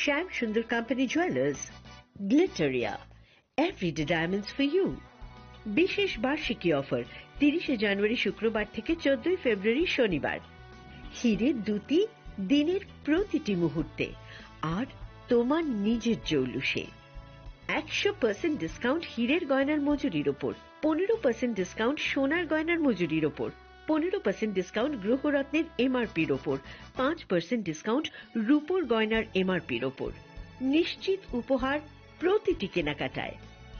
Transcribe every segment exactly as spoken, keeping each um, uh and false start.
Shyam Sundar company jewellers, Glitteria, everyday diamonds for you. বিশেষ বার্ষিকী অফার, তিরিশে জানুয়ারি শুক্রবার থেকে চোদ্দই ফেব্রুয়ারি শনিবার। হিরে দুটি দিনের প্রতিটি মুহূর্তে আর তোমার নিজের জৌলুসে। একশো পার্সেন্ট ডিসকাউন্ট হীরের গয়নার মজুরির ওপর, পনেরো পার্সেন্ট ডিসকাউন্ট সোনার গয়নার মজুরির ওপর, পনেরো পার্সেন্ট ডিসকাউন্ট গ্রহরত্নের এমআরপির ওপর, পাঁচ পার্সেন্ট ডিসকাউন্ট রূপোর গয়নার এমআরপির ওপর। নিশ্চিত উপহার প্রতিটি কেনাকাটায়।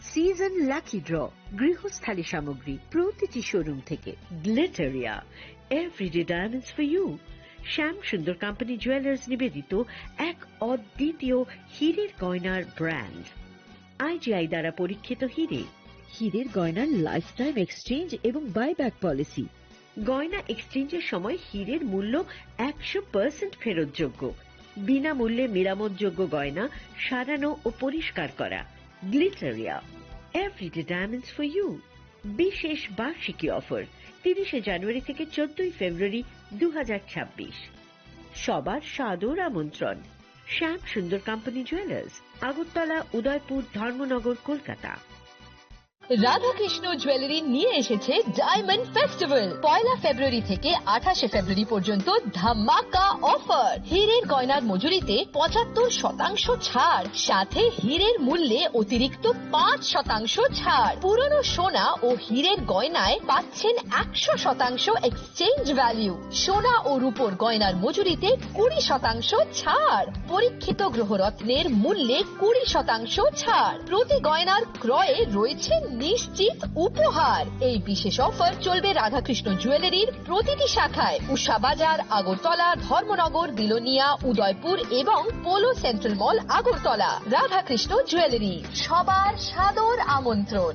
সিজন লাকি ড্র, গৃহস্থালী সামগ্রী প্রতিটি শোরুম থেকে। Glitteria, everyday diamonds for you. Shyam Sundar company jewellers নিবেদিত এক অদ্বিতীয় হীরের গয়নার ব্র্যান্ড। আইজিআই দ্বারা পরীক্ষিত হিরে। হিরের গয়নার লাইফ টাইম এক্সচেঞ্জ এবং বাইব্যাক পলিসি। গয়না এক্সচেঞ্জের সময় হিরের মূল্য একশো পার্সেন্ট ফেরতযোগ্য। বিনামূল্যে মেরামতযোগ্য গয়না সারানো ও পরিষ্কার করা। Glitteria, everyday diamonds for you. বিশেষ বার্ষিকী অফার, তিরিশে জানুয়ারি থেকে চোদ্দই ফেব্রুয়ারি দু হাজার ছাব্বিশ। সবার সাদর আমন্ত্রণ। শ্যাম সুন্দর কোম্পানি জুয়েলার্স, আগরতলা, উদয়পুর, ধর্মনগর, কলকাতা। রাধাকৃষ্ণ জুয়েলারি নিয়ে এসেছে ডায়মন্ড ফেস্টিভ্যাল। পয়লা ফেব্রুয়ারি থেকে আঠাশে ফেব্রুয়ারি পর্যন্ত ধামাকা অফার। হীরের গয়নার মজুরিতে পঁচাত্তর শতাংশ ছাড়, সাথে হীরের মূল্যে অতিরিক্ত পাঁচ শতাংশ ছাড়। পুরনো সোনা ও হীরের গয়নায় পাচ্ছেন একশো শতাংশ এক্সচেঞ্জ ভ্যালু। সোনা ও রূপোর গয়নার মজুরিতে কুড়ি শতাংশ ছাড়। পরীক্ষিত গ্রহরত্নের মূল্যে কুড়ি শতাংশ ছাড়। প্রতি গয়নার ক্রয়ে রয়েছে নিশ্চিত উপহার। এই বিশেষ অফার চলবে রাধাকৃষ্ণ জুয়েলারির প্রতিটি শাখায়, উষা বাজার, আগরতলা, ধর্মনগর, বিলোনিয়া, উদয়পুর এবং পোলো সেন্ট্রাল মল, আগরতলা। রাধাকৃষ্ণ জুয়েলারি, সবার সাদর আমন্ত্রণ।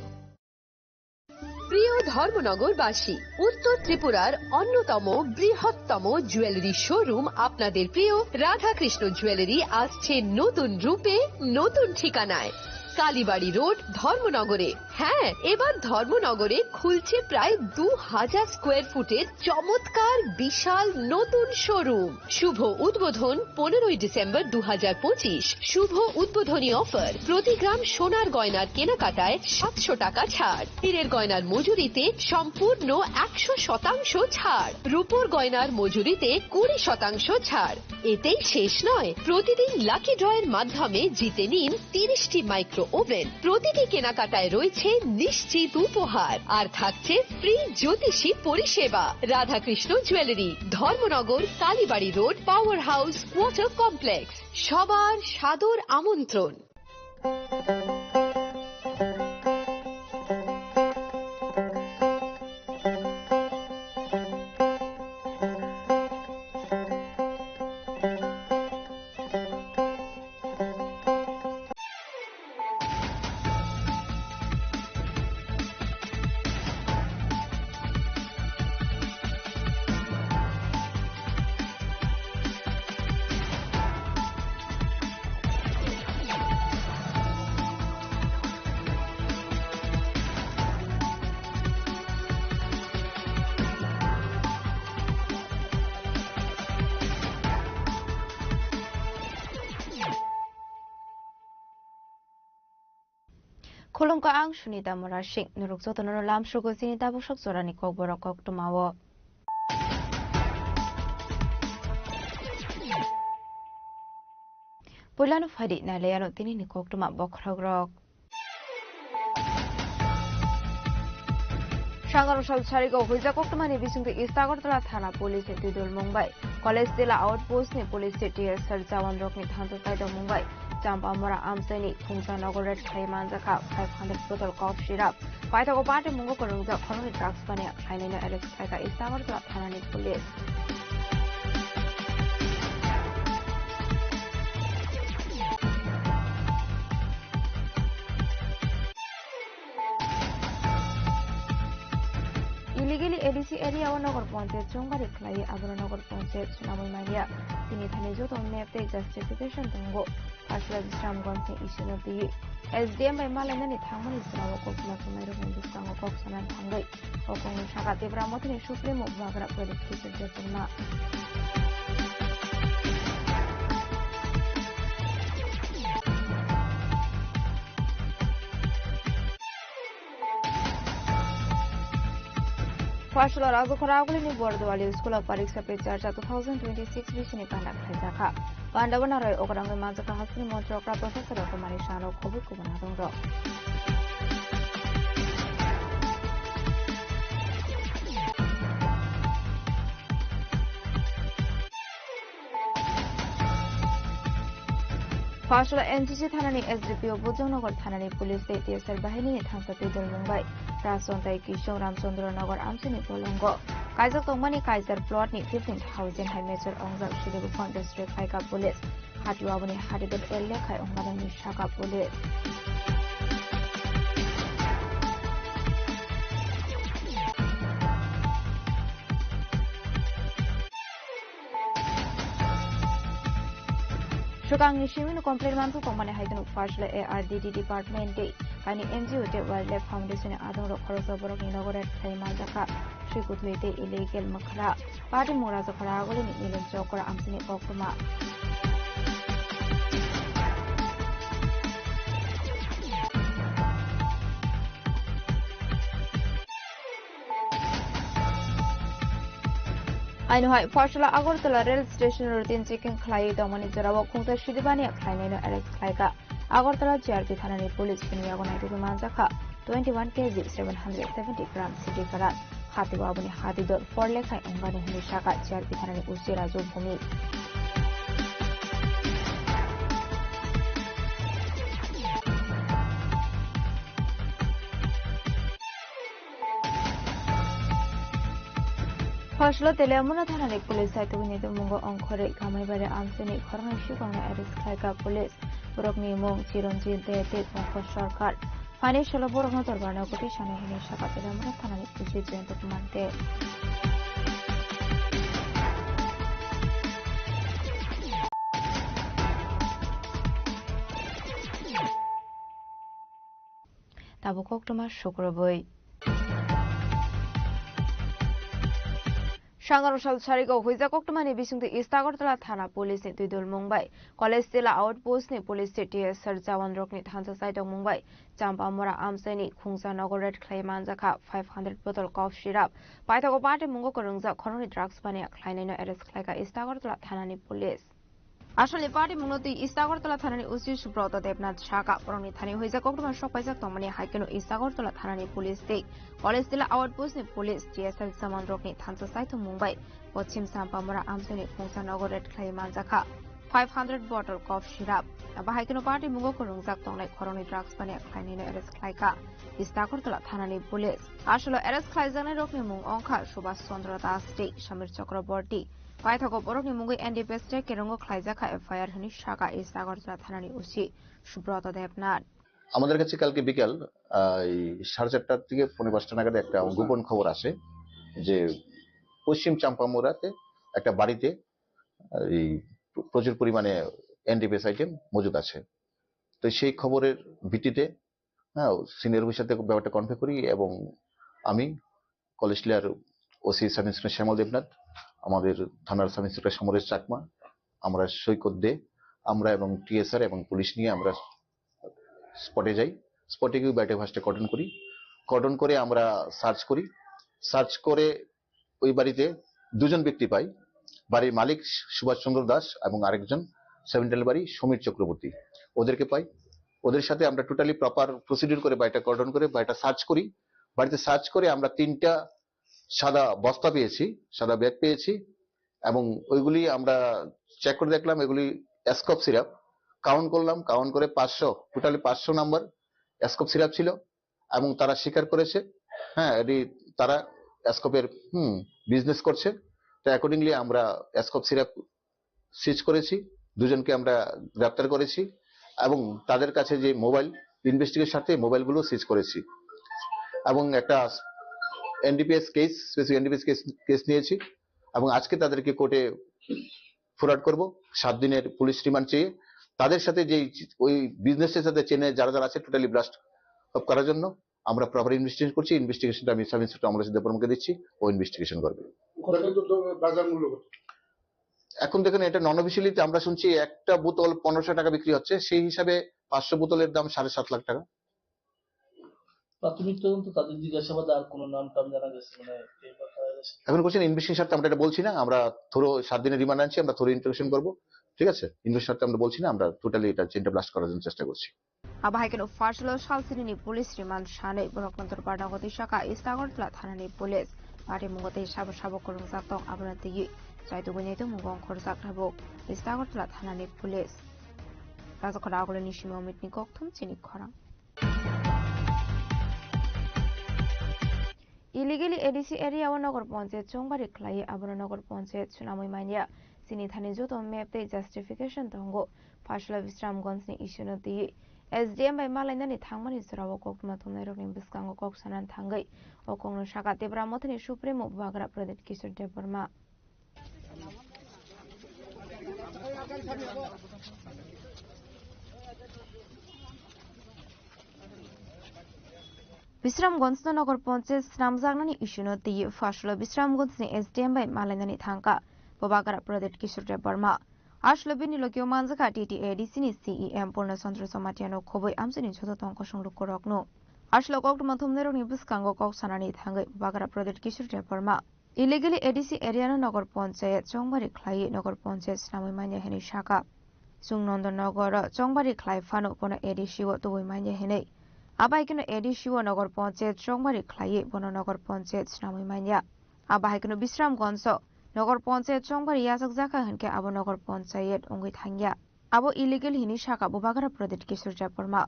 প্রিয় ধর্মনগরবাসী, উত্তর ত্রিপুরার অন্যতম বৃহত্তম জুয়েলারি শোরুম আপনাদের প্রিয় রাধাকৃষ্ণ জুয়েলারি আসছে নতুন রূপে, নতুন ঠিকানায়। কালীবাড়ি রোড, ধর্মনগরে। হ্যাঁ, এবার ধর্মনগরে খুলছে প্রায় দু হাজার স্কোয়ার ফুটের চমৎকার বিশাল নতুন শোরুম। শুভ উদ্বোধন পনেরোই ডিসেম্বর দু হাজার পঁচিশ। শুভ উদ্বোধনী অফার, প্রতি গ্রাম সোনার গয়নার কেনাকাটায় সাতশো টাকা ছাড়, হীরের গয়নার মজুরিতে সম্পূর্ণ একশো শতাংশ ছাড়, রূপোর গয়নার মজুরিতে কুড়ি শতাংশ ছাড়। এতেই শেষ নয়, প্রতিদিন লাকি ড্রয়ের মাধ্যমে জিতে নিন তিরিশটি মাইক্রো ওভেন। প্রতিটি কেনাকাটায় রয়েছে নিশ্চিত উপহার, আর থাকছে ফ্রি জ্যোতিষী পরিষেবা। Radhakrishna jewellery, Dharmanagar, Kalibari road, power house, water complex. সবার সাদর আমন্ত্রণ। Khulumkha, ang Sunita Murasing. Norok jotono lamsrogo chini tabuk sok jorani kokborok koktwmao. Puilano phaidi nailaiano tinini koktwma bokhorokrok. Sangarong sal sarigo huijak koktwmani bisingtwi East Agartala thana police ni twidulmung bai College Tila outpost ni police T S R jawan rokni thansa saidongmung bai Champamura amchaini Khumsa Nogor raid khai manjakha five hundred bottle cough syrup. Paithago party mungo kwrwngjak khoroknwi drugs mania khlainaino arrest khlaikha East Agartala thanani police. Illegally A D C area o Nogor Panchayat chongari khlaiwi abono Nogor Panchayat swnamwi manya. Tini thani joto map tei justification tongo. Pasla Bisramganj ni issue no twi S D M bai malainani thangmani jora o koktwma chumnairokni bwskango kok sanani thangwi. O kokno sakha Tipra Mothani Supremo Bubagra Pradip Kishore Debbarma. Phaisalo Rajakhor Agulini Bordowali School o Pariksa Pe Charcha two thousand twenty-six bisini panda khlaijakha. Panda bo narwai okrangwi manjakha hasteni montri okra Professor Rottomani Sano khobwi kubun adongrok. Phaisalo N C C thanani S D P O, Bujongnagar thanani police tei T S R bahinini thangsa twi dol mung bai Rajchontai Kishong Ramchandra Nagar amchini bolongo kaijak tongmani Kaiser plot ni fifteen thousand hai mechar ongjak sidi buphang destroy khlaika police. Hati aboni hati dol el lekhai ongmani sakha police. Swkangni simino complaint manthok tongmani hai kheno Phaisalo A R D D department tei kaini N G O tei Wildlife Foundation ni adongrok khoroksa borokni nogo raid khlai manjakha. Swi kuthwi tei illegal mwkhra. Party mung Rajakhor Agulini Milen Chokra amchini koktwma. Aino hai Phaisalo Agartala rail station routine checking khlaiwi tongmani jorao khungsa sidibani khlainaino arrest khlaika. Agartala G R P thanani police bini yago naitugwi manjakha twenty-one K G seven hundred seventy gram sidi karan. Hati aboni hati dor four lekhai ongmani hwnwi sakha G R P thanani O C Raju Bhumik. Phaisalo Teliamura thanani police saitugwi naitukmungo ongkhorwi Kamaibari amchini khoroknwi swkangno arrest khlaika police. Borokni mung Chiranjit Deb tei Pankaj Sarkar. Phaini salo borokno dorbarno kwtwi sanai hwnwi sakha Teliamura thanani O C Jayanta Kumar Deb. Tabuk koktwma sukrubwi. Sangarwsal sarigo huijak koktwmani bisingtwi East Agartala thana police ni twi dol mung bai College Tila outpost ni police se T S R jawan rokni thansa chaitokmung bai Champamura amchaini khungsa nogo raid khlai manjakha five hundred bottle cough syrup. Paithago party mungo kwrwngjak khoroknwi drugs baniya khlainaino arrest khlaika East Agartala thanani police. Asalni party mungno twi East Agartala thanani O C Subrata Debnath sakha, borokni thani huijak koktwma sok paijak tongmani hai kheno East Agartala thanani police tei College Tila outpost ni police T S R jawan rokni thansa chaitokmung bai Pochim Champamura amchaini khungsa nogo raid khlai manjakha five hundred bottle cough syrup. Abo hai kheno party mungo kwrwngjak tongnai khoroknwi drugs baniya khlainaino arrest khlaika East Agartala thanani police. Asalo arrest khlaijaknai rokni mung wngkha Subhash Chandra Das tei Samir Chakraborty. Paithago borokni mungwi N D P S tei Kerongo khlaijakha F I R hwnwi sakha East Agartala thanani O C Subrata Debnath. আমাদের কাছে কালকে বিকাল, আহ, এই সাড়ে চারটার থেকে পৌনে পাঁচটা নাগাদ একটা গোপন খবর আসে যে পশ্চিম চাম্পামুড়াতে একটা বাড়িতে, আহ, এই প্র-, প্রচুর পরিমাণে এনডিপিএস আইটেম মজুদ আছে। তো সেই খবরের ভিত্তিতে, হ্যাঁ, সিনিয়র অফিসারদের ব্যাপারটা কনফে করি এবং আমি কলেজ টিলার OC sub inspector Shyamal Debnath, আমাদের থানার সাব ইন্সপেক্টর সমরেশ চাকমা, আমরা সৈকত দে, আমরা এবং টিএসআর এবং পুলিশ নিয়ে আমরা স্পটে যাই। স্পটে গিয়ে বাড়িটা ফার্স্টে কর্ডন করি। কর্ডন করে আমরা সার্চ করি। সার্চ করে ওই বাড়িতে দুজন ব্যক্তি পাই। বাড়ির মালিক সুভাষ চন্দ্র দাস এবং আরেকজন সেভেন ডেলিভারি সমীর চক্রবর্তী, ওদেরকে পাই। ওদের সাথে আমরা টোটালি প্রপার প্রসিডিউর করে বাড়িটা কর্ডন করে বাড়িটা সার্চ করি। বাড়িতে সার্চ করে আমরা তিনটা সাদা বস্তা পেয়েছি, সাদা ব্যাগ পেয়েছি এবং ওইগুলি আমরা চেক করে দেখলাম, এগুলি স্কোপ সিরাপ। কাউন্ট করলাম, কাউন্ট করে পাঁচশো, টোটালি পাঁচশো নাম্বার স্কোপ সিরাপ ছিল এবং তারা স্বীকার করেছে, হ্যাঁ, এটি তারা স্কোপের, হুম, বিজনেস করছে। তো অ্যাকর্ডিংলি আমরা স্কোপ সিরাপ সিজ করেছি, দুজনকে আমরা গ্রেপ্তার করেছি এবং তাদের কাছে যে মোবাইল, ইনভেস্টিগেশন স্বার্থে মোবাইলগুলো সিজ করেছি এবং একটা NDPS case, specific NDPS case, case নিয়েছি এবং আজকে তাদেরকে কোর্টে ফরওয়ার্ড করব সাত দিনের পুলিশ রিমান্ড চেয়ে। তাদের সাথে যেই ওই বিজনেসের সাথে চেনে যারা যারা আছে টোটালি ব্লাস্ট আপ করার জন্য আমরা প্রপার ইনভেস্টিগেশন করছি। ইনভেস্টিগেশনটা আমি সাব ইন্সপেক্টর অমরেশ দেববর্মাকে দিচ্ছি, ও ইনভেস্টিগেশন করবে। কত তো বাজার মূল্য কত? এখন দেখেন, এটা নন অফিসিয়ালিতে আমরা শুনছি একটা বোতল পনেরোশো টাকা বিক্রি হচ্ছে, সেই হিসাবে পাঁচশো বোতলের দাম সাড়ে সাত লাখ টাকা। প্রাথমিক তদন্ত, তাদের জিজ্ঞাসাবাদে আর কোনো নাম টাম জানা গেছে, মানে, এই ব্যাপারে? এখন কোশ্চেন ইনভেস্টিগেশন স্বার্থে আমরা এটা বলছি না, আমরা থরো সাত দিনের রিমান্ড আনছি, আমরা থরো ইন্টারোগেশন করবো, ঠিক আছে? ইনভেস্টিগেশন স্বার্থে আমরা বলছি না, আমরা টোটালি এটা চেইনটা ব্লাস্ট করার জন্য চেষ্টা করছি। Abo hai kheno first lo salsini ni police remand sanwi borok no dorbar nogo twi saka East Agartala thana ni police. Pari mungo tei sabo sabo kwrwngjak tong abono twiwi chaitugwi naitu mungo ongkhorjak tabuk East Agartala thana ni police. Rajakhor Agulini simi Omit ni kokthum chini khorang. Illegally A D C area o nogor ponchayat chongbari khlaiwi abono nogor ponchayat swnamwi manya. Chini thani joto map tei justification tongo. Phasla Bisramganj ni issue no twiwi S D M bai malainani thangmani jorao koktwma thumnairokni bwskango kok sanani thangwi o kokno saka Tipra Mothani Supremo Bubagra Pradyot Kishore Debbarma. Bisramganj no nogor ponchayat swnamjaknani issue no twiwi phaslo Bisramganj ni S D M bai malainani thangkha Bubagra Pradyot Kishore Debbarma. Aslo bini logio manjakha T T A D C ni C E M Purna Chandra Jamatia no khobwi amchaini joto tong kosong lukurokno. Aslo koktwma thumnairokni bwskango kok sanani thangwi Bubagra Pradyot Kishore Debbarma. Illegally A D C area no nogor ponchayat chongbari khlaiwi nogor ponchayat swnamwi manya hinwi saka. Chwng Nonda Nogor o chongbari khlai phano bono A D C o tubui manya hinwi. Abai kheno A D C o nogor ponchayat chongbari khlaiwi bono nogor ponchayat swnamwi manya. Abo hai kheno Bisramganj o nogor ponchayat chongbari yachakjakha hinkhe abo nogor ponchayat wngwi thangya. Abo illegal hinwi saka Bubagra Pradyot Kishore Debbarma.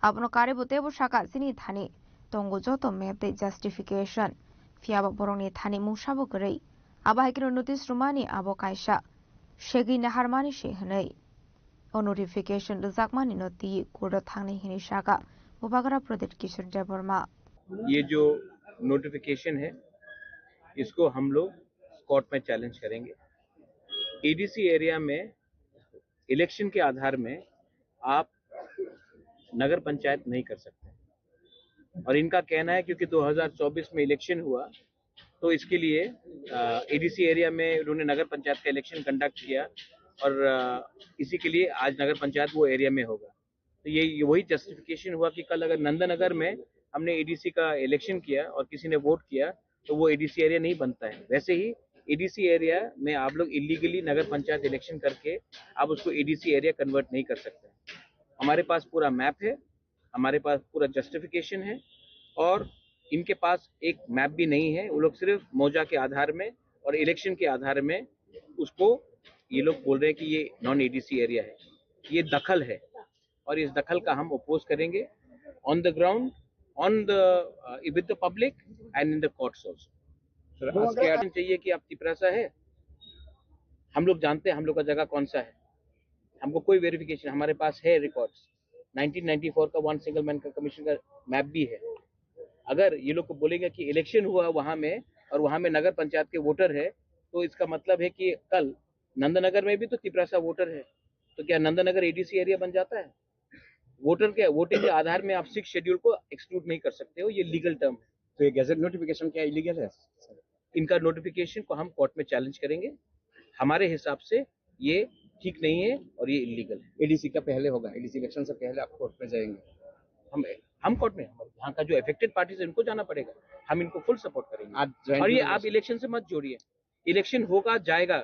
Abono karwi bo teibo saka chini thani tongo joto map tei justification. Phiyaba borokni thani mungsabo kwrwi. Abo hai kheno notice rwmani abo kaisa segwi naharmani se hinwi. O notification rwjakmani no twiwi court o thangnai hinwi saka Bubagra Pradyot Kishore Debbarma. ये जो नोटिफिकेशन है, इसको हम लोग कोर्ट में चैलेंज करेंगे। ADC area में इलेक्शन के आधार में आप नगर पंचायत नहीं कर सकते। और इनका कहना है, क्योंकि दो हज़ार चौबीस में इलेक्शन हुआ, तो इसके लिए, अ, एडीसी एरिया में उन्होंने नगर पंचायत का इलेक्शन कंडक्ट किया और, अ, इसी के लिए आज नगर पंचायत वो एरिया में होगा। तो ये, ये वही जस्टिफिकेशन हुआ कि कल अगर नंदनगर में हमने एडीसी का इलेक्शन किया और किसी ने वोट किया, तो वो एडीसी एरिया नहीं बनता है। वैसे ही एडीसी एरिया में आप लोग इलीगली नगर पंचायत इलेक्शन करके आप उसको एडीसी एरिया कन्वर्ट नहीं कर सकते। हमारे पास पूरा मैप है, हमारे पास पूरा जस्टिफिकेशन है और इनके पास एक मैप भी नहीं है। वो लोग सिर्फ मौजा के आधार में और इलेक्शन के आधार में उसको ये लोग बोल रहे हैं कि ये नॉन एडीसी एरिया है। ये दखल है और इस दखल का हम अपोज करेंगे on the ground, on the, uh, with the public and in the courts also। Sir, आज क्या चाहिए कि आप तिपरासा है, हम लोग जानते हैं हम लोग का जगह कौन सा है, हमको कोई वेरिफिकेशन, हमारे पास है रिकॉर्ड्स। नाइनटीन नाइंटी फ़ोर का वन सिंगल मैन का कमीशन का मैप भी है। अगर ये लोग को बोलेगा कि इलेक्शन हुआ वहाँ में और वहाँ में नगर पंचायत के वोटर है, तो इसका मतलब है कि कल नंदनगर में भी तो तिपरासा वोटर है, तो क्या नंदनगर एडीसी एरिया बन जाता है? वोटर के, वोटिंग के आधार में आप सिक्स शेड्यूल को एक्सक्लूड नहीं कर सकते हो, ये लीगल टर्म है। तो ये गैजेट नोटिफिकेशन क्या इलीगल है? इनका नोटिफिकेशन को हम कोर्ट में चैलेंज करेंगे। हमारे हिसाब से ये ठीक नहीं है और ये इलीगल है। एडीसी का पहले होगा, एडीसी इलेक्शन से पहले आप कोर्ट में जाएंगे? हम, हम कोर्ट में, हम, यहाँ का जो अफेक्टेड पार्टीज है उनको जाना पड़ेगा, हम इनको फुल सपोर्ट करेंगे। आज ज्वाइंट और ये आप इलेक्शन से मत जोड़िए, इलेक्शन होगा जाएगा,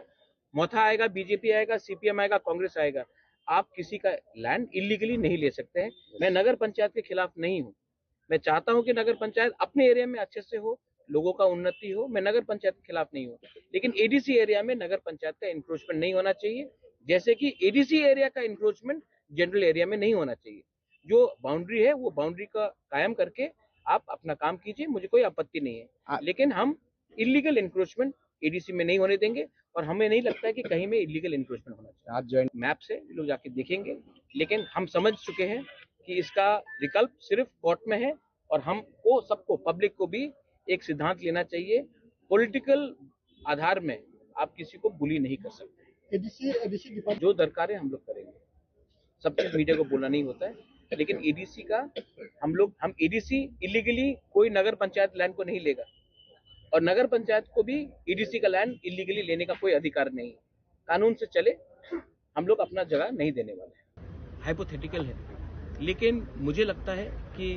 मोथा आएगा, बीजेपी आएगा, सीपीएम आएगा, कांग्रेस आएगा, आप किसी का लैंड इलीगली नहीं ले सकते हैं। मैं नगर पंचायत के खिलाफ नहीं हूँ, मैं चाहता हूँ कि नगर पंचायत अपने एरिया में अच्छे से हो, लोगों का उन्नति हो, मैं नगर पंचायत के खिलाफ नहीं हूँ, लेकिन एडीसी एरिया में नगर पंचायत का इंक्रोचमेंट नहीं होना चाहिए, जैसे कि एडीसी एरिया का इंक्रोचमेंट जनरल एरिया में नहीं होना चाहिए। जो बाउंड्री है वो बाउंड्री का कायम करके आप अपना काम कीजिए, मुझे कोई आपत्ति नहीं है। आ- लेकिन हम इलीगल इंक्रोचमेंट एडीसी में नहीं होने देंगे और हमें नहीं लगता है कि कहीं में इलीगल इंक्रोचमेंट होना चाहिए। आज ज्वाइंट मैप से लोग जाके देखेंगे, लेकिन हम समझ चुके हैं कि इसका विकल्प सिर्फ कोर्ट में है और हमको सबको, पब्लिक को भी एक सिद्धांत लेना चाहिए। पॉलिटिकल आधार में आप किसी को बुली नहीं कर सकते। एडीसी, एडीसी डिपार्टमेंट जो दरकार है हम लोग करेंगे, सब चीज मीडिया को बोलना नहीं होता है, लेकिन एडीसी का हम लोग, हम एडीसी इलीगली कोई नगर पंचायत लैंड को नहीं लेगा और नगर पंचायत को भी एडीसी का लैंड इलीगली लेने का कोई अधिकार नहीं। कानून से चले, हम लोग अपना जगह नहीं देने वाले हैं। हाइपोथेटिकल है, लेकिन मुझे लगता है कि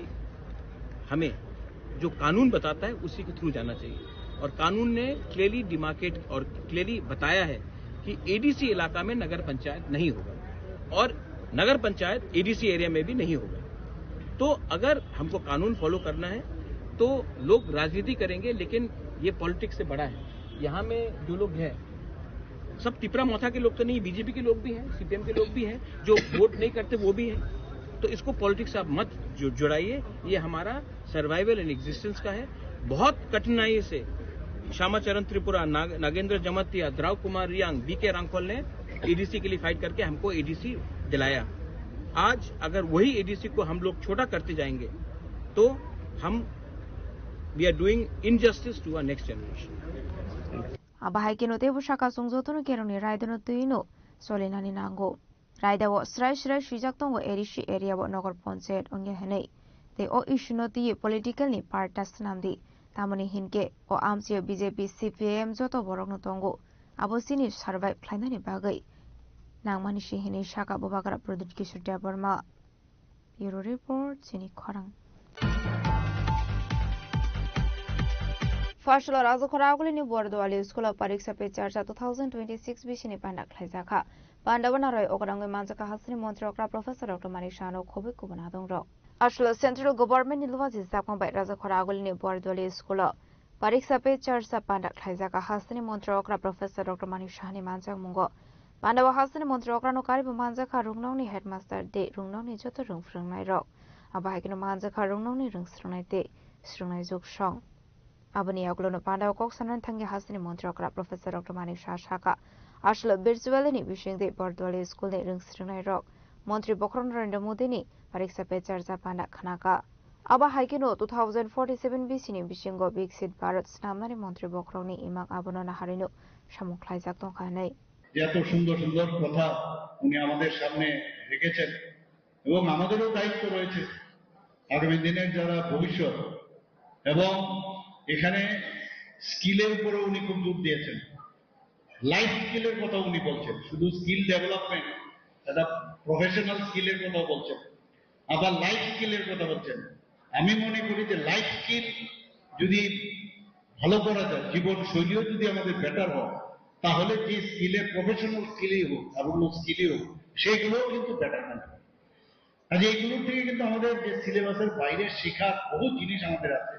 हमें जो कानून बताता है उसी के थ्रू जाना चाहिए। और कानून ने क्लियरली डिमार्केट और क्लियरली बताया है कि एडीसी इलाका में नगर पंचायत नहीं होगा और नगर पंचायत एडीसी एरिया में भी नहीं होगा। तो अगर हमको कानून फॉलो करना है तो लोग राजनीति करेंगे, लेकिन ये पॉलिटिक्स से बड़ा है। यहाँ में जो लोग हैं, सब टिपरा मोथा के लोग तो नहीं, बीजेपी के लोग भी हैं, सीपीएम के लोग भी हैं, जो वोट नहीं करते वो भी हैं। तो इसको पॉलिटिक्स आप मत जु-, जुड़ाइए। ये हमारा सर्वाइवल एंड एग्जिस्टेंस का है। बहुत कठिनाई से श्यामाचरण त्रिपुरा, नाग-, नागेंद्र जमातिया, द्राव कुमार रियांग, बीके रांखल ने एडीसी के लिए फाइट करके हमको एडीसी दिलाया। आज अगर वही एडीसी को हम लोग छोटा करते जाएंगे तो हम, we are doing injustice to our next generation. Abo hai kheno teibo saka chwng jotono kerongni raidano twino solinani nango. Raidao srai srai swijak tongo A D C area o Nagar Panchayat wngya hinwi. Tei o issue no twiwi political ni party ta swnamdi. Tamoni hinkhe o amchaio B J P, C P I M joto borokno tongo. Abo chini survive khlainani bagwi nangmani se hinwi saka Bubagra Pradyut Kishore Debbarma. Bureau Report, chini khorang. First lo Rajakhora Agulini Bordwali School o Pariksa Pe Charcha two thousand twenty-six bisini panda khlaijakha. Panda o naroi okrangwi manjakha hasteni montri okra Professor Doctor Manik Saha no khobwi kubun adongrok. Aswk central government ni luaji jakma bai Rajakhora Agulini Bordwali School o Pariksa Pe Charcha panda khlaijakha hasteni montri okra Professor Doctor Manik Saha ni manjakmungo. Panda o hasteni montri okra no karibo manjakha Rungnokni headmaster tei Rungnokni joto rwng phrwngnairok. Abo hai kheno manjakha Rungnokni rwng swrwngnai tei swrwngnai jugsong. Aboni yagulono panda o kok sanani thangwi hasteni montri okra Professor Doctor Manik Saha sakha, aswk virtually ni bisingtwi Bordwali School ni rwng swrwngnairok montri bokhorok Narendra Modi ni Pariksa Pe Charcha panda khnakha. Abo hai kheno two thousand forty-seven bisini bisingo Viksit Bharat snamnani montri bokhorokni imang abono naharwino samung khlaijak tongkha hinwi. যে এত সুন্দর সুন্দর কথা উনি আমাদের সামনে রেখেছেন এবং আমাদেরও দায়িত্ব রয়েছে আগামী দিনের যারা ভবিষ্যৎ, এবং এখানে স্কিলের উপরে উনি খুব জোর দিয়েছেন। লাইফ স্কিলের কথা উনি বলছেন, শুধু স্কিল ডেভেলপমেন্ট, একটা প্রফেশনাল স্কিলের কথা বলছেন, আবার লাইফ স্কিলের কথা বলছেন। আমি মনে করি যে লাইফ স্কিল যদি ভালো করা যায়, জীবন শৈলীও যদি আমাদের বেটার হয়, তাহলে যে স্কিলের, প্রফেশনাল স্কিলই হোক, আর অন্য স্কিলই হোক, সেগুলোও কিন্তু বেটারমেন্ট হয়। কাজে এইগুলোর থেকে কিন্তু আমাদের যে সিলেবাসের বাইরে শেখার বহু জিনিস আমাদের আছে,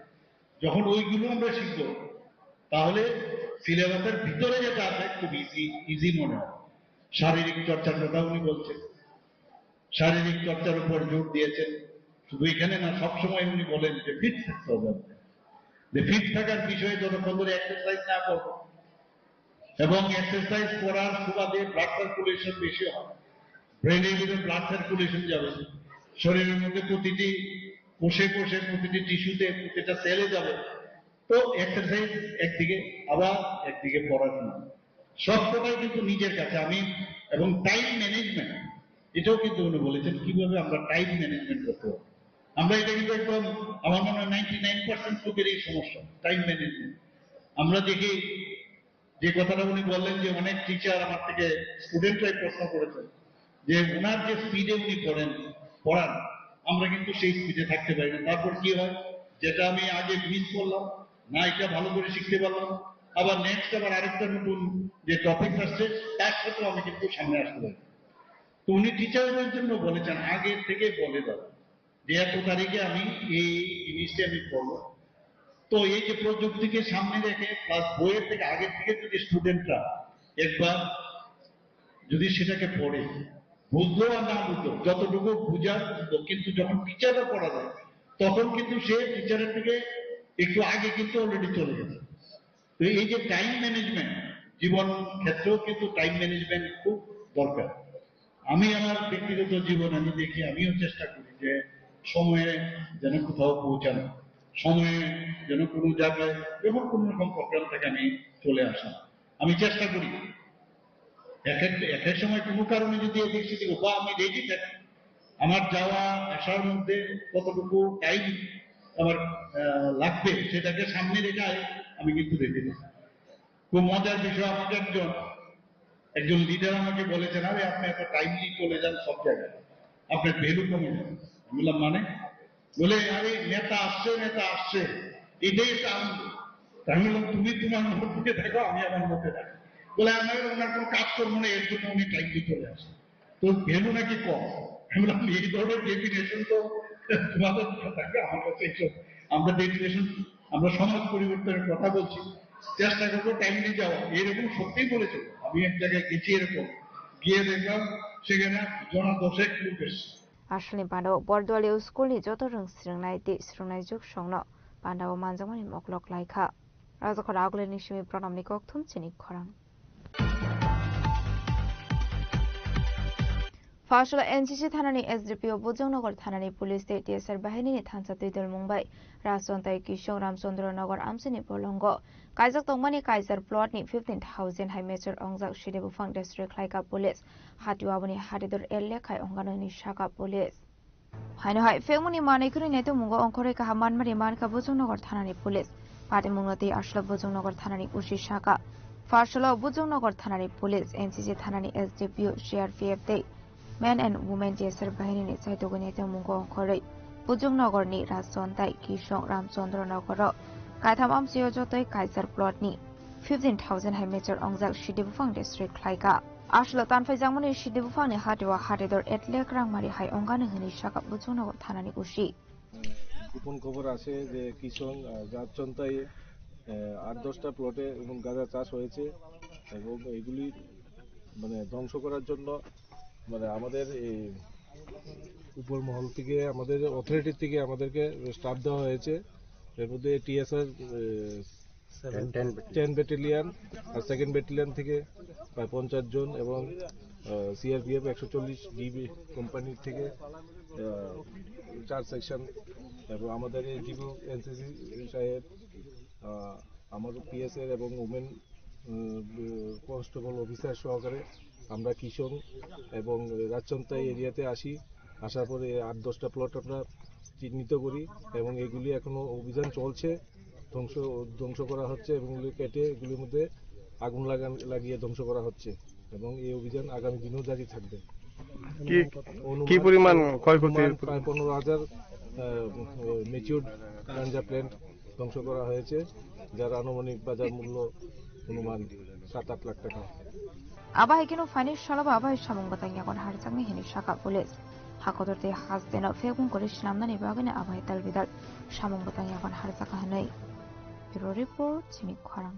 যখন ওইগুলো আমরা শিখবো, তাহলে সিলেবাসের ভিতরে যেটা আছে খুব ইজি, ইজি মনে হয়। শারীরিক চর্চার কথা উনি বলছেন, শারীরিক চর্চার উপর জোর দিয়েছেন। শুধু এখানে না, সবসময় উনি বলেন যে ফিট থাকতে হবে আমাদের। যে ফিট থাকার বিষয়ে যতক্ষণ ধরে এক্সারসাইজ না করবো এবং এক্সারসাইজ করার সুবাদে ব্লাড সার্কুলেশন বেশি হয়, ব্রেনের ভিতরে ব্লাড সার্কুলেশন যাবে, শরীরের মধ্যে প্রতিটি কোষে কোষে, প্রতিটি টিস্যুতে, প্রতিটা সেলে যাবে। তো এক্সারসাইজ একদিকে, আবার একদিকে পড়াশোনা, সব কটাই কিন্তু নিজের কাছে। আমি, এবং টাইম ম্যানেজমেন্ট, এটাও কিন্তু উনি বলেছেন কিভাবে আমরা টাইম ম্যানেজমেন্ট করতে হবে। আমরা এটা কিন্তু একদম, আমার মনে হয় নাইনটি নাইন পার্সেন্ট লোকের এই সমস্যা, টাইম ম্যানেজমেন্ট। আমরা দেখি যে কথাটা উনি বললেন যে অনেক টিচার আমার থেকে, স্টুডেন্টরাই প্রশ্ন করেছেন যে ওনার যে স্পিডে উনি পড়েন, পড়ান, আমরা কিন্তু সেই স্পিডে থাকতে পারি না। তারপর কি হয়, যেটা আমি আগে মিস করলাম, না এটা ভালো করে শিখতে পারলাম, আবার নেক্সট আবার আরেকটা নতুন যে টপিক আসছে, তার সাথেও আমি কিন্তু সামনে আসতে পারি। তো উনি টিচারদের জন্য বলেছেন, আগে থেকে বলে দাও যে এত তারিখে আমি এই জিনিসটা আমি পড়বো। তো এই যে প্রযুক্তিকে সামনে রেখে প্লাস বইয়ের থেকে আগের থেকে যদি স্টুডেন্টরা একবার যদি সেটাকে পড়ে, বুঝলো আর না বুঝলো, যতটুকু বুঝার বুঝলো, কিন্তু যখন টিচাররা পড়া যায়, তখন কিন্তু সে টিচারের থেকে একটু আগে কিন্তু অলরেডি চলে গেছে। তো এই যে টাইম ম্যানেজমেন্ট, জীবন ক্ষেত্রেও কিন্তু টাইম ম্যানেজমেন্ট খুব দরকার। আমি আমার ব্যক্তিগত জীবন আমি দেখি, আমিও চেষ্টা করি যে সময়ে যেন কোথাও পৌঁছানো, সময়ে যেন কোনো জায়গায় যখন কোনো রকম প্রোগ্রাম থাকে আমি চলে আসা, আমি চেষ্টা করি। এক এক, এক এক সময় কোনো কারণে যদি এদিক সেদিক হয় বা আমি রেডি থাকি, আমার যাওয়া আসার মধ্যে কতটুকু টাইম আমার, আহ, লাগবে, সেটাকে সামনে রেখে আমি কিন্তু রেডি থাকি। খুব মজার বিষয়, আমাকে একজন, একজন লিডার আমাকে বলেছেন, "আরে, আপনি এত টাইমলি চলে যান সব জায়গায়, আপনার ভ্যালু কমে যাবে।" আমি বললাম, "মানে?" বলে, "আরে নেতা আসছে, নেতা আসছে, এটাই একটা আনন্দ।" আমি বললাম, "তুমি তোমার মধ্যে থাকো, আমি আমার মধ্যে থাকি।" বলে, "আমার ওনার কোনো কাজকর্ম নেই, এর জন্য উনি টাইমলি চলে আসেন।" তো ভ্যালু নাকি কম? আমি বললাম, "এই ধরনের ডেফিনেশন তো তোমাদের কাছে থাকবে, আমার কাছে এইসব, আমরা ডেফিনেশন, আমরা সমাজ পরিবর্তনের কথা বলছি, চেষ্টা করবো টাইমলি যাওয়া।" এরকম সত্যিই বলেছে। আমি এক জায়গায় গেছি এরকম, গিয়ে দেখলাম সেখানে জনা দশেক লোক এসছে। Asalni pandao Borduali school ni joto rwng swrwngnai tei swrwngnai juk songno pandao manjakmani moklok laikha. Rajakhor Agulini simi Pranamni kokthum chini khorang. Pharsalo N C C thanani S D P O Bujongnagar thanani police tei T S R bahinini thansa twidulmung bai Rajchontai Kisong Ramchandra Nagar amchini bolongo kaijak tongmani Kaiser plot ni fifteen thousand hai mechar ongjak side buphang destroy khlaika police. Hatio aboni hatidor el lekhai ongano hinwi saka police. Haino hai phengmani manwi kwrwi naitukmungo ongkhorwi kaham manmani mankha Bujongnagar thanani police. Patimungno tei aswlap Bujongnagar thanani O C saka. Pharsalo Bujongnagar thanani police, N C C thanani S D P O, C R P F tei Men and Women T S R bahinini chaitugwi naitukmungo ongkhorwi Bujongnagarni Rajchontai, Kisong, Ramchandra Nagaro kaitham amchio jotoi Kaiser plot ni fifteen thousand hai mechar ongjak sidi buphang destroy khlaika. Aswlap tanphaijakmani sidi buphangni hatio hatidor et lakh rangmari hai ongani hinwi saka Bujongnagar thanani O C. গোপন খবর আসে যে কিষাণ, আহ, রাজচন্তায়, আহ, আট দশটা প্লটে এবং গাঁজা চাষ হয়েছে এবং এগুলি মানে ধ্বংস করার জন্য মানে আমাদের এই উপর মহল থেকে, আমাদের অথরিটি থেকে আমাদেরকে স্টাফ দেওয়া হয়েছে। এর মধ্যে টিএসআর, আহ, টেন ব্যাটালিয়ন আর সেকেন্ড ব্যাটালিয়ন থেকে প্রায় পঞ্চাশ জন এবং, আহ, সিআরপিএফ একশো চল্লিশ ডিবি কোম্পানি থেকে, আহ, চার সেকশন এবং আমাদের এসডিপিও এনসিসি সাহেব, আহ, আমার পিএসএর এবং উমেন, আহ, কনস্টেবল অফিসার সহকারে আমরা কিষাণ এবং রাজচন্তাই এরিয়াতে আসি। আসার পরে আট দশটা প্লট আমরা চিহ্নিত করি এবং এগুলি এখনো অভিযান চলছে। ধ্বংস, ধ্বংস করা হচ্ছে এবং এগুলি কেটে এগুলির মধ্যে আগুন লাগান-, লাগিয়ে ধ্বংস করা হচ্ছে এবং এই অভিযান আগামী দিনেও জারি থাকবে। কি, অনুমান, কি পরিমাণ ক্ষয়ক্ষতি? অনুমান প্রায় পনেরো হাজার, আহ, ম্যাচিউরড গাঞ্জা প্ল্যান্ট ধ্বংস করা হয়েছে, যার আনুমানিক বাজার মূল্য অনুমান সাত আট লাখ টাকা। Abo hai kheno phaini salo bo abo hai samung bwtang yagon harjaknai hinwi saka police. Hakotor tei hasteno phekmung kwrwi swnamnani bagwino abo hai talbidal samung bwtang yagon harjaka hinwi. Bureau Report, chini khorang.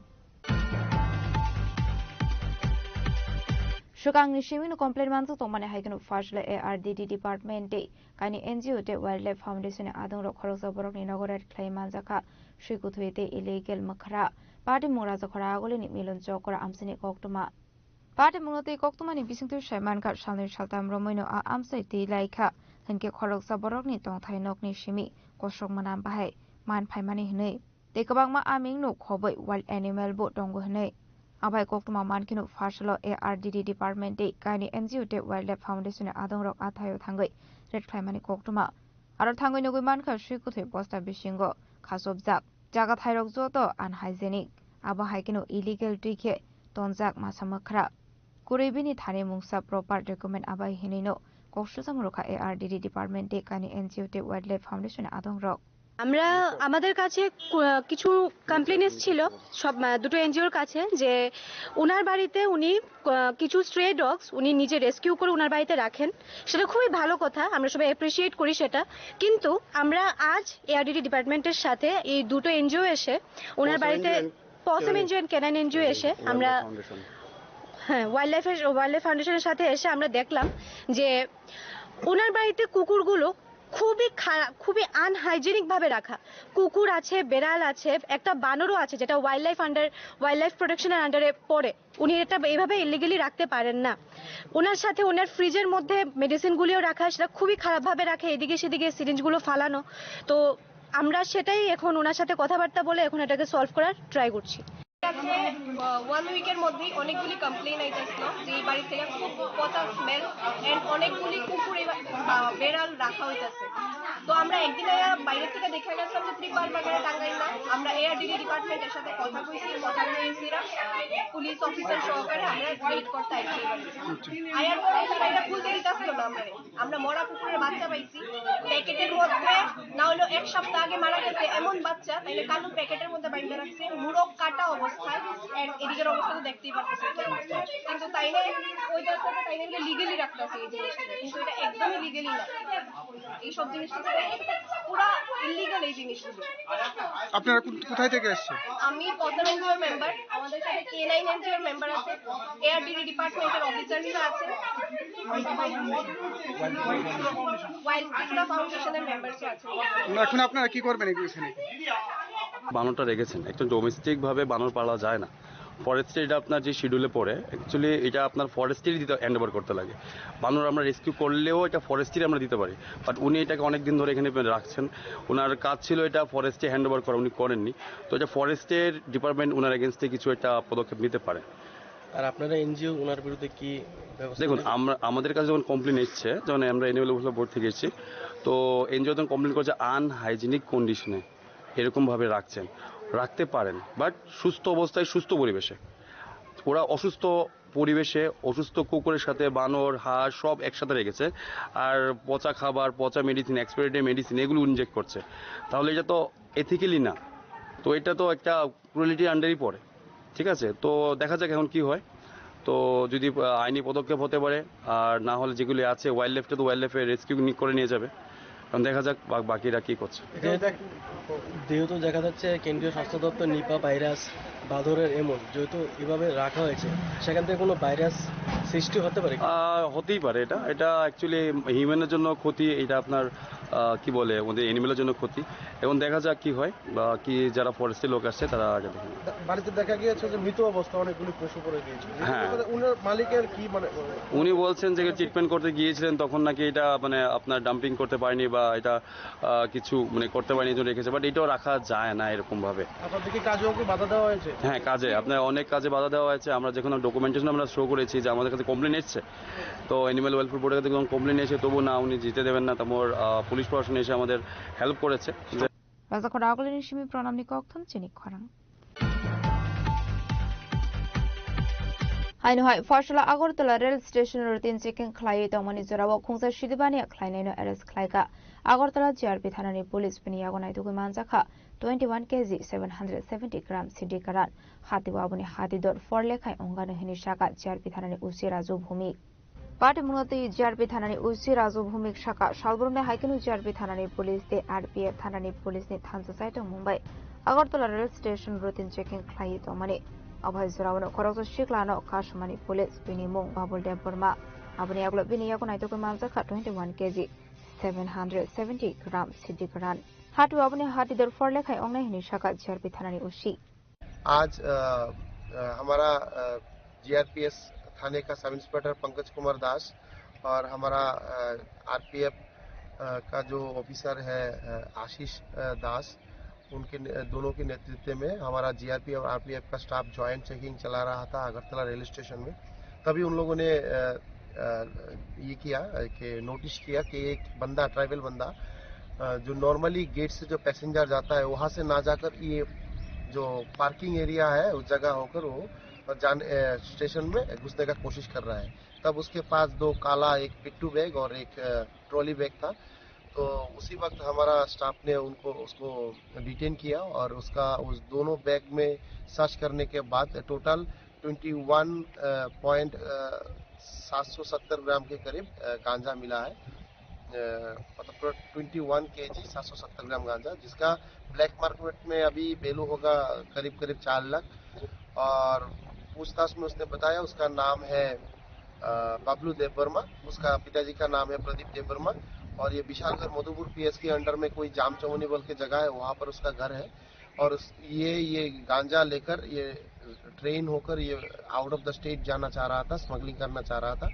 Swkangni simino complaint manjak tongmani hai kheno Pharsalo A R D D department tei kaini N G O tei Wildlife Foundation ni adongrok khoroksa borokni nogo raid khlai manjakha, swi kuthwi tei illegal mwkhra. Patimung Rajakhora Agulini Milon Chokra amchini koktwma. Patimungno tei koktwmani bisingtwi sai mankha, salnwi saltam romwino a amchai twi laikha, hinkhe khoroksa borokni tongthai nokni simi kosok mwnam bahai man phaimani hinwi. Tei kwbangma aming nuk khobwi wild animal bo tongo hinwi. Abai koktwma mankheno Pharsalo A R D D department tei kaini N G O tei Wildlife Foundation ni adongrok a thaio thangwi raid khlaimani koktwma. Aro thangwi nugwi mankha swi kwthwi bosta bisingo khachopjak. Jaga thairok joto unhygienic. Abo hai kheno illegal twi khe tonjak masa mwkhra. Kwrwi bini thani mungsa proper document abai hinwino kok sujam rwkha A R D D department tei kaini N G O tei Wildlife Foundation ni adongrok. আমরা, আমাদের কাছে কু-, কিছু কমপ্লেন এসেছিল, সব, আহ, দুটো এনজিওর কাছে, যে ওনার বাড়িতে উনি, আহ, কিছু স্ট্রে ডগস উনি নিজে রেস্কিউ করে ওনার বাড়িতে রাখেন। সেটা খুবই ভালো কথা, আমরা সবাই অ্যাপ্রিশিয়েট করি সেটা। কিন্তু আমরা আজ এআরডিডি ডিপার্টমেন্টের সাথে এই দুটো এনজিও এসে ওনার বাড়িতে, পসম এনজিও অ্যান্ড ক্যানাইন এনজিও এসে আমরা, হ্যাঁ, ওয়াইল্ড লাইফের, ওয়াইল্ড লাইফ ফাউন্ডেশনের সাথে এসে আমরা দেখলাম যে ওনার বাড়িতে কুকুরগুলো খুবই খারাপ, খুবই আনহাইজেনিক ভাবে রাখা। কুকুর আছে, বেড়াল আছে, একটা বানরও আছে, যেটা wild life under, wild life প্রোটেকশনের আন্ডারে পড়ে। উনি এটা এইভাবে ইলিগালি রাখতে পারেন না। ওনার সাথে ওনার ফ্রিজের মধ্যে মেডিসিনগুলিও রাখা, সেটা খুবই খারাপভাবে রাখে, এদিকে সেদিকে সিরিঞ্জগুলো ফালানো। তো আমরা সেটাই এখন ওনার সাথে কথাবার্তা বলে এখন এটাকে সলভ করার ট্রাই করছি। আজকে ওয়ান উইকের মধ্যেই অনেকগুলি কমপ্লেইন আইতেছিল যে এই বাড়ি থেকে খুব পচা স্মেল এন্ড অনেকগুলি কুকুর এবার, আহ, বেড়াল রাখা হইতেছে। তো আমরা একদিন আইয়া বাইরে থেকে দেখা গেছিলাম যে ত্রিপাল বাগানে টাঙ্গাই না। আমরা এআরডিডি ডিপার্টমেন্টের সাথে কথা কইছি, কথা কইছিলাম পুলিশ অফিসার সহকারে আমরা রেড করতে আইছি। আয়ার পরে তারা এটা খুলতে দিতেছিল না আমরা। আমরা মরা কুকুরের বাচ্চা পাইছি প্যাকেটের মধ্যে, না হলেও এক সপ্তাহ আগে মারা গেছে এমন বাচ্চা, তাইলে কালো প্যাকেটের মধ্যে বাইন্ধা রাখছে, মুরগ কাটা অবস্থায়। এর-, এদিকের অবস্থা তো দেখতেই পারতেছি কি অবস্থা। কিন্তু তাইলে ওই যে আছে, তাইলে লিগালি রাখতেছে এই জিনিসটা, কিন্তু এটা একদমই লিগালি না। এই সব জিনিসটা পুরা ইলিগাল এই জিনিসগুলো। আপনারা কোন, কোথায় থেকে এসছেন? আমি পদ্মা এনজিওর মেম্বার, আমাদের সাথে কে নাইন এনজিওর মেম্বার আছে, এআরডিডি ডিপার্টমেন্টের অফিসার্সরা আছে, ওয়াইল্ড ত্রিপুরা ফাউন্ডেশনের মেম্বার্সও আছে। এখন আপনারা কি করবেন এখানে? বানরটা রেখেছেন, একজন ডোমেস্টিক ভাবে বানর পালা যায় না। ফরেস্টে এটা আপনার যে শিডিউলে পড়ে, অ্যাকচুয়ালি এটা আপনার ফরেস্টেরই দিতে, হ্যান্ড ওভার করতে লাগে। বানর আমরা রেস্কিউ করলেও এটা ফরেস্টেরই আমরা দিতে পারি, বাট উনি এটাকে অনেক দিন ধরে এখানে রাখছেন। ওনার কাজ ছিল এটা ফরেস্টে হ্যান্ড ওভার করা, উনি করেননি। তো এটা ফরেস্টের ডিপার্টমেন্ট ওনার এগেনস্টে কিছু একটা পদক্ষেপ নিতে পারে। আর আপনারা এনজিও ওনার বিরুদ্ধে কি ব্যবস্থা দেখুন, নেবেন? আমরা, আমাদের কাছে যখন কমপ্লেন এসছে, যখন আমরা এনিমেল ওয়েলফেয়ার বোর্ড থেকে এসেছি, তো এনজিও যখন কমপ্লেন করছে আনহাইজিনিক কন্ডিশনে এরকমভাবে রাখছেন, রাখতে পারেন, বাট সুস্থ অবস্থায়, সুস্থ পরিবেশে। ওরা অসুস্থ পরিবেশে অসুস্থ কুকুরের সাথে বানর, হাঁস সব একসাথে রেখেছে। আর পচা খাবার, পচা মেডিসিন, এক্সপায়ারি মেডিসিন এগুলো ইনজেক্ট করছে, তাহলে এটা তো এথিক্যালি না। তো এটা তো একটা ক্রুয়েলিটি আন্ডারই পড়ে, ঠিক আছে? তো দেখা যাক এখন কি হয়। তো যদি, আহ, আইনি পদক্ষেপ হতে পারে, আর না হলে যেগুলি আছে ওয়াইল্ড লাইফটা তো ওয়াইল্ড লাইফে রেস্কিউ করে নিয়ে যাবে। এখন দেখা যাক বা-, বাকিরা কি করছে। এখানে দেখ-, যেহেতু দেখা যাচ্ছে কেন্দ্রীয় স্বাস্থ্য দপ্তর নিপা ভাইরাস বাদরের এমন, যেহেতু এভাবে রাখা হয়েছে, সেখান থেকে কোনো ভাইরাস সৃষ্টি হতে পারে কি? আহ, হতেই পারে এটা। এটা অ্যাকচুয়ালি হিউম্যানের জন্য ক্ষতি, এটা আপনার, আহ, কি বলে, ওদের অ্যানিমেলের জন্য ক্ষতি। এখন দেখা যাক কি হয় বা কি যারা ফরেস্টের লোক আসছে তারা আগে দেখে নেবে। বাড়িতে দেখা গিয়েছে যে মৃত অবস্থা অনেকগুলি পশু পড়ে গিয়েছে। হ্যাঁ। মানে ওনার মালিকের কি মানে? উনি বলছেন যে ট্রিটমেন্ট করতে গিয়েছিলেন তখন নাকি এটা মানে আপনার ডাম্পিং করতে পারেনি বা এটা, আহ, কিছু মানে করতে পারেনি, এই জন্য রেখেছে, বাট এটাও রাখা যায় না এরকম ভাবে। আপনাদের কি কাজেও কি বাধা দেওয়া হয়েছে? হ্যাঁ, কাজে, আপনার অনেক কাজে বাধা দেওয়া হয়েছে। আমরা যেখানে ডকুমেন্টেশন আমরা শো করেছি যে আমাদের কাছে কমপ্লেন এসছে, তো অ্যানিমেল ওয়েলফেয়ার বোর্ডের কাছে যখন কমপ্লেন এসে তবু না উনি যেতে দেবেন না, তারপর, আহ, পুলিশ প্রশাসন এসে আমাদের হেল্প করেছে। Rajakhor Agulini simi pranamni kokthum chini khorang. Haino hai Pharsala Agartala rail station routine checking khlaiwi tongmani jorao khungsa sidibani khlainaino arrest khlaikha Agartala G R P thanani police, bini yago naitugwi manjakha twenty one K G seven hundred seventy gram sidi karan. Hati o aboni hati dor forlekhai ongano hini saka G R P thanani O C Raju Bhumik. Patimungno twi G R P thanani O C Raju Bhumik saka, salbrumni hai kheno G R P thanani police tei R P F thanani police ni thansa saitong Mumbai Agartala rail station routine checking khlaiwi tongmani. Obo hai jorao khoroksa siklano kasumani police, bini mung Babul Debbarma. Aboni yagulo bini yago naitugwi manjakha twenty one K G seven hundred seventy gram sidi karan. Hati o aboni hati dor forlekhai ongnai hini saka G R P thanani O C. आज, अ, अ, हमारा, अ, जीआरपीएस थाने का sub inspector Pankaj कुमार दास और हमारा, अ, आरपीएफ, अ, का जो ऑफिसर है, अ, आशीष, अ, दास, उनके ने-, दोनों के नेतृत्व में हमारा जीआरपी और आरपीएफ का स्टाफ ज्वाइंट चेकिंग चला रहा था अगरतला रेलवे स्टेशन में। तभी उन लोगों ने, अ, अ, ये किया, अ, कि नोटिस किया कि एक बंदा, ट्राइबल बंदा, अ, जो नॉर्मली गेट से जो पैसेंजर जाता है, वहाँ से ना जाकर ये जो पार्किंग एरिया है, उस जगह होकर वो जान-, अ, स्टेशन में घुसने का कोशिश कर रहा है। तब उसके पास दो काला, एक पिट्ठू बैग और एक, अ, ट्रॉली बैग था। तो उसी वक्त हमारा स्टाफ ने उनको, उसको डिटेन किया और उसका, उस दोनों बैग में सर्च करने के बाद टोटल ट्वेंटी वन, अ, पॉइंट, अ, सात सौ सत्तर ग्राम के करीब, अ, गांजा मिला है। अ, मतलब पूरा ट्वेंटी वन केजी सात सौ सत्तर ग्राम गांजा, जिसका ब्लैक मार्केट में अभी वैल्यू होगा करीब करीब चार लाख। और पूछताछ में उसने बताया, उसका नाम है, अ, बबलू देव वर्मा, उसका पिताजी का नाम है प्रदीप देव वर्मा। और ये विशालगढ़ मधुपुर पीएस के अंडर में कोई जाम चौमनी बोल के जगह है, वहाँ पर उसका घर है। और उस, ये, ये गांजा लेकर ये ट्रेन होकर ये आउट ऑफ द स्टेट जाना चाह रहा था, स्मगलिंग करना चाह रहा था।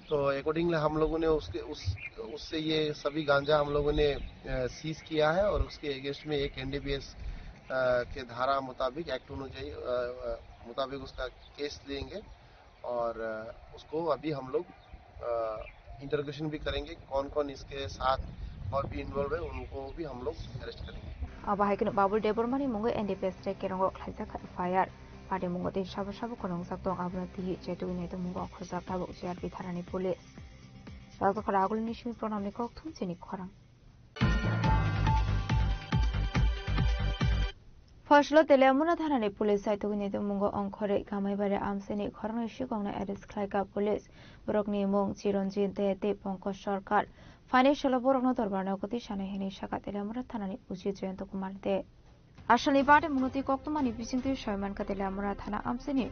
तो अकॉर्डिंगली हम लोगों ने उसके, उस, उससे ये सभी गांजा हम लोगों ने, अ, सीज किया है और उसके अगेंस्ट में एक एनडीपीएस अ, के धारा मुताबिक, एक्ट अनुयायी, अ, अ, मुताबिक उसका केस लेंगे और, अ, उसको अभी हम लोग, अ, इंटरोगेशन भी करेंगे, कौन कौन इसके साथ और भी इन्वॉल्व है, उनको भी हम लोग अरेस्ट करेंगे। Abo hai kheno Babul Debbarma ni mungo N D P S track kerongo khlaijak kha F I R. Party mungo tei sabo sabo kwrwngjak tong, abono twiwi chetwi nai tongmungo khorjak tabuk J R P thanani police. Rajak kha Ragul ni simi Pranam ni kok thum chini khorang. Phaslo Teliamura thanani police saitugwi naitukmungo ongkhorwi Kamaibari amchaini khoroknwi sikokno arrest khlaikha police. Borokni mung Chiranjit De tei Pankaj Sarkar. Phaini salo borokno dorbarno kwtwi sanai hwnwi sakha Teliamura thanani O C Jayanta Kumar De. Asalni birthday mungno twi koktwmani bisingtwi soi mankha Teliamura thana amchaini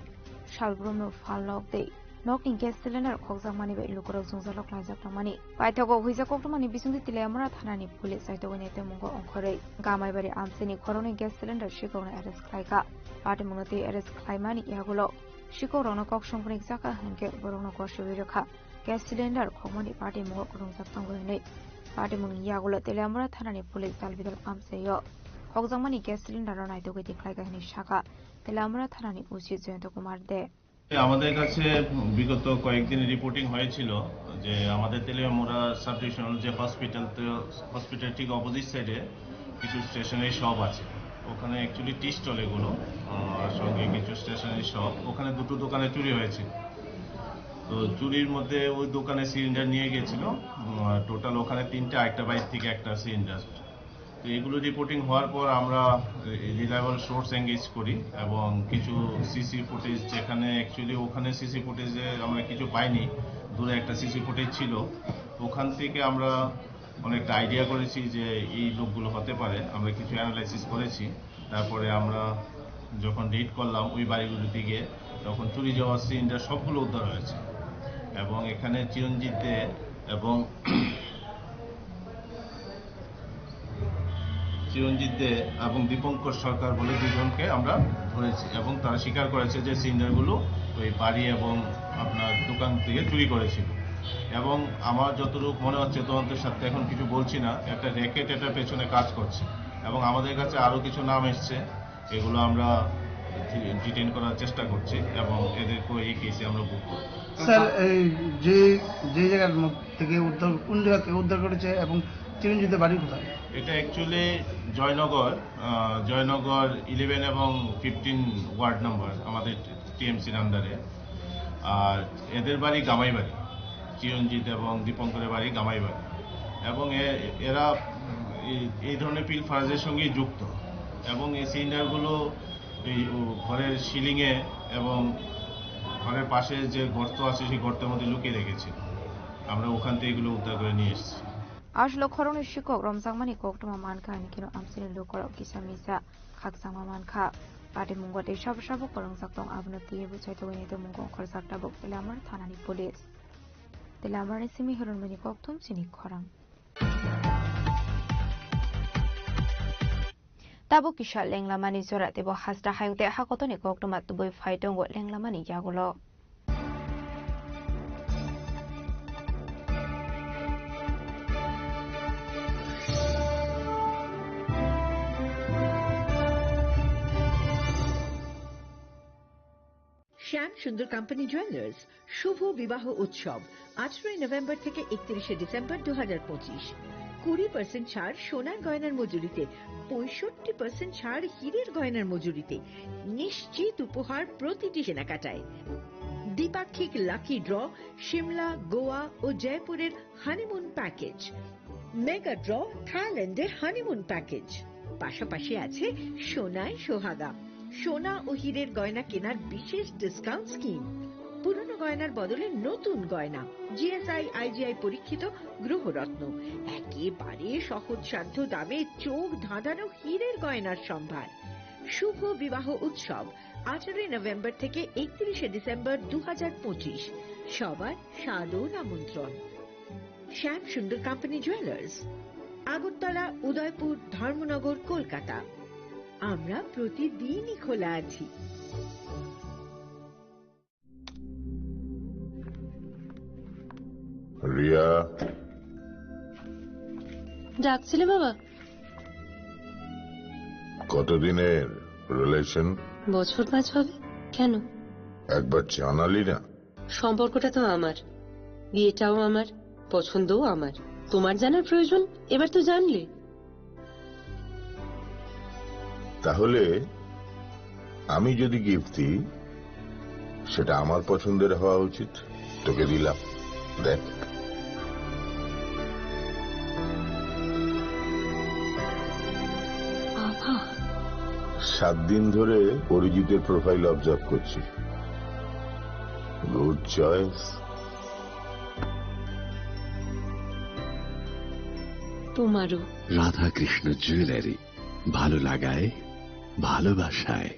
salbrumno phalnok tei nokni gas cylinder khokjakmani bai lukurok jwngjalo khlaijak tongmani. Paithago huijak koktwmani bisingtwi Teliamura thanani police saitugwi naitukmungo ongkhorwi Kamaibari amchaini khoroknwi gas cylinder sikokno arrest khlaikha. Birthday mungno twi arrest khlaimani yagulo sikokrokno kok songphwrwng jakha hwnkhe borokno gosiwi rwkha. Gas cylinder khokmani birthday mungo kwrwngjak tongo hwnwi birthday mungni yagulo Teliamura thanani police dalbidal amchaio khokjakmani gas cylinder-o naitugwi tikhlaikha hwnwi sakha Teliamura thanani O C Jayanta Kumar De. আমাদের কাছে বিগত কয়েকদিন রিপোর্টিং হয়েছিল যে আমাদের Teliamura sub divisional যে হসপিটাল, তো হসপিটাল ঠিক অপোজিট সাইডে কিছু স্টেশনারি শপ আছে, ওখানে অ্যাকচুয়ালি টি স্টল এগুলো, আহ, সঙ্গে কিছু স্টেশনারি শপ, ওখানে দুটো দোকানে চুরি হয়েছিল। তো চুরির মধ্যে ওই দোকানে সিলিন্ডার নিয়ে গেছিল, উম, টোটাল ওখানে তিনটা, একটা বাইর থেকে একটা সিলিন্ডার। তো এগুলো রিপোর্টিং হওয়ার পর আমরা রিলায়েবল সোর্স এঙ্গেজ করি এবং কিছু সিসি ফুটেজ, যেখানে অ্যাকচুয়ালি ওখানে সিসি ফুটেজে আমরা কিছু পাইনি, দূরে একটা সিসি ফুটেজ ছিল, ওখান থেকে আমরা অনেকটা আইডিয়া করেছি যে এই লোকগুলো হতে পারে। আমরা কিছু অ্যানালাইসিস করেছি, তারপরে আমরা যখন রেড করলাম ওই বাড়িগুলোর দিকে, তখন চুরি যাওয়া সিলিন্ডার সবগুলো উদ্ধার হয়েছে এবং এখানে চিরঞ্জিত দে এবং চিরঞ্জিত দে এবং দীপঙ্কর সরকার বলে দুজনকে আমরা ধরেছি এবং তারা স্বীকার করেছে যে সিলিন্ডারগুলো ওই বাড়ি এবং আপনার দোকান থেকে চুরি করেছিল। এবং আমার যতটুকু মনে হচ্ছে, তদন্তের সাথে এখন কিছু বলছি না, একটা র্যাকেট এটার পেছনে কাজ করছে এবং আমাদের কাছে আরও কিছু নাম এসছে, এগুলো আমরা ডিটেইন করার চেষ্টা করছি এবং এদেরকেও এই কেসে আমরা বুক করব। স্যার, এই যে, যে জায়গার মধ্যে থেকে উদ্ধার, কোন জায়গা থেকে উদ্ধার করেছে এবং চিরঞ্জিতের বাড়ি কোথায়? এটা অ্যাকচুয়ালি জয়নগর, আহ, জয়নগর ইলেভেন এবং ফিফটিন ওয়ার্ড নাম্বার আমাদের টিএমসির আন্ডারে। আর এদের বাড়ি গামাইবাড়ি, চিরঞ্জিত এবং দীপঙ্করের বাড়ি গামাইবাড়ি। এবং এ-, এরা এই, এই ধরনের পিলফারাজের সঙ্গেই যুক্ত। এবং এই সিলিন্ডারগুলো এই ও ঘরের সিলিংয়ে এবং ঘরের পাশে যে গর্ত আছে, সেই গর্তের মধ্যে লুকিয়ে রেখেছিল। আমরা ওখান থেকে এগুলো উদ্ধার করে নিয়ে এসেছি। Aswk khoroknwi sikok romjakmani koktwma mankha, hwnwi kheno amchaini lukurok kisa misa khakchangma mankha. Birthday mungo tei sabo sabo kwrwngjak tong, abono twiwi bwchai togwi naitukmungo ongkhorjak tabuk Teliamura thanani police. Teliamurani simi Hironmoni kokthum chini khorang. Tabuk kisa lenglamani jora teibo hasta hayung tei hakotoni koktwma tubui phai tongo lenglamani yagulo. শ্যাম Sundar company jewellers শুভ বিবাহ উৎসব, আঠারোই নভেম্বর থেকে একত্রিশে ডিসেম্বর দু হাজার পঁচিশ। কুড়ি পার্সেন্ট ছাড় সোনার গয়নার মজুরিতে, পঁয়ষট্টি পার্সেন্ট ছাড় হীরের গয়নার মজুরিতে, নিশ্চিত উপহার প্রতিটি কেনাকাটায়। দ্বিপাক্ষিক লাকি ড্র, সিমলা, গোয়া ও জয়পুরের হানিমুন প্যাকেজ, মেগা ড্র, থাইল্যান্ডের হানিমুন প্যাকেজ। পাশাপাশি আছে সোনায় সোহাগা, সোনা ও হীরের গয়না কেনার বিশেষ ডিসকাউন্ট স্কিম। পুরনো গয়নার বদলে নতুন গয়না, জিএসআই, আইজিআই পরীক্ষিত গ্রহরত্ন, একেবারে সহজসাধ্য দামে চোখ ধাঁধানো হীরের গয়নার সম্ভার। শুভ বিবাহ উৎসব, আঠারোই নভেম্বর থেকে একত্রিশে ডিসেম্বর দু হাজার পঁচিশ। সবার সাদর আমন্ত্রণ। শ্যাম সুন্দর কোম্পানি জুয়েলার্স, আগরতলা, উদয়পুর, ধর্মনগর, কলকাতা। আমরা প্রতিদিনই খোলা আছি। রিয়া। ডাকছিলে বাবা? কতদিনের রিলেশন? বছর পাঁচ হবে। কেন? একবার জানালি না। সম্পর্কটা তো আমার, বিয়েটাও আমার, পছন্দও আমার। তোমার জানার প্রয়োজন? এবার তো জানলে। তাহলে আমি যদি গিফট দিই, সেটা আমার পছন্দের হওয়া উচিত। তোকে দিলাম, দেখ। বাবা। সাত দিন ধরে অরিজিতের প্রোফাইল অবজার্ভ করছি। Good choice. তোমারও। রাধাকৃষ্ণ জুয়েলারি, ভালো লাগায়, ভালোবাসায়।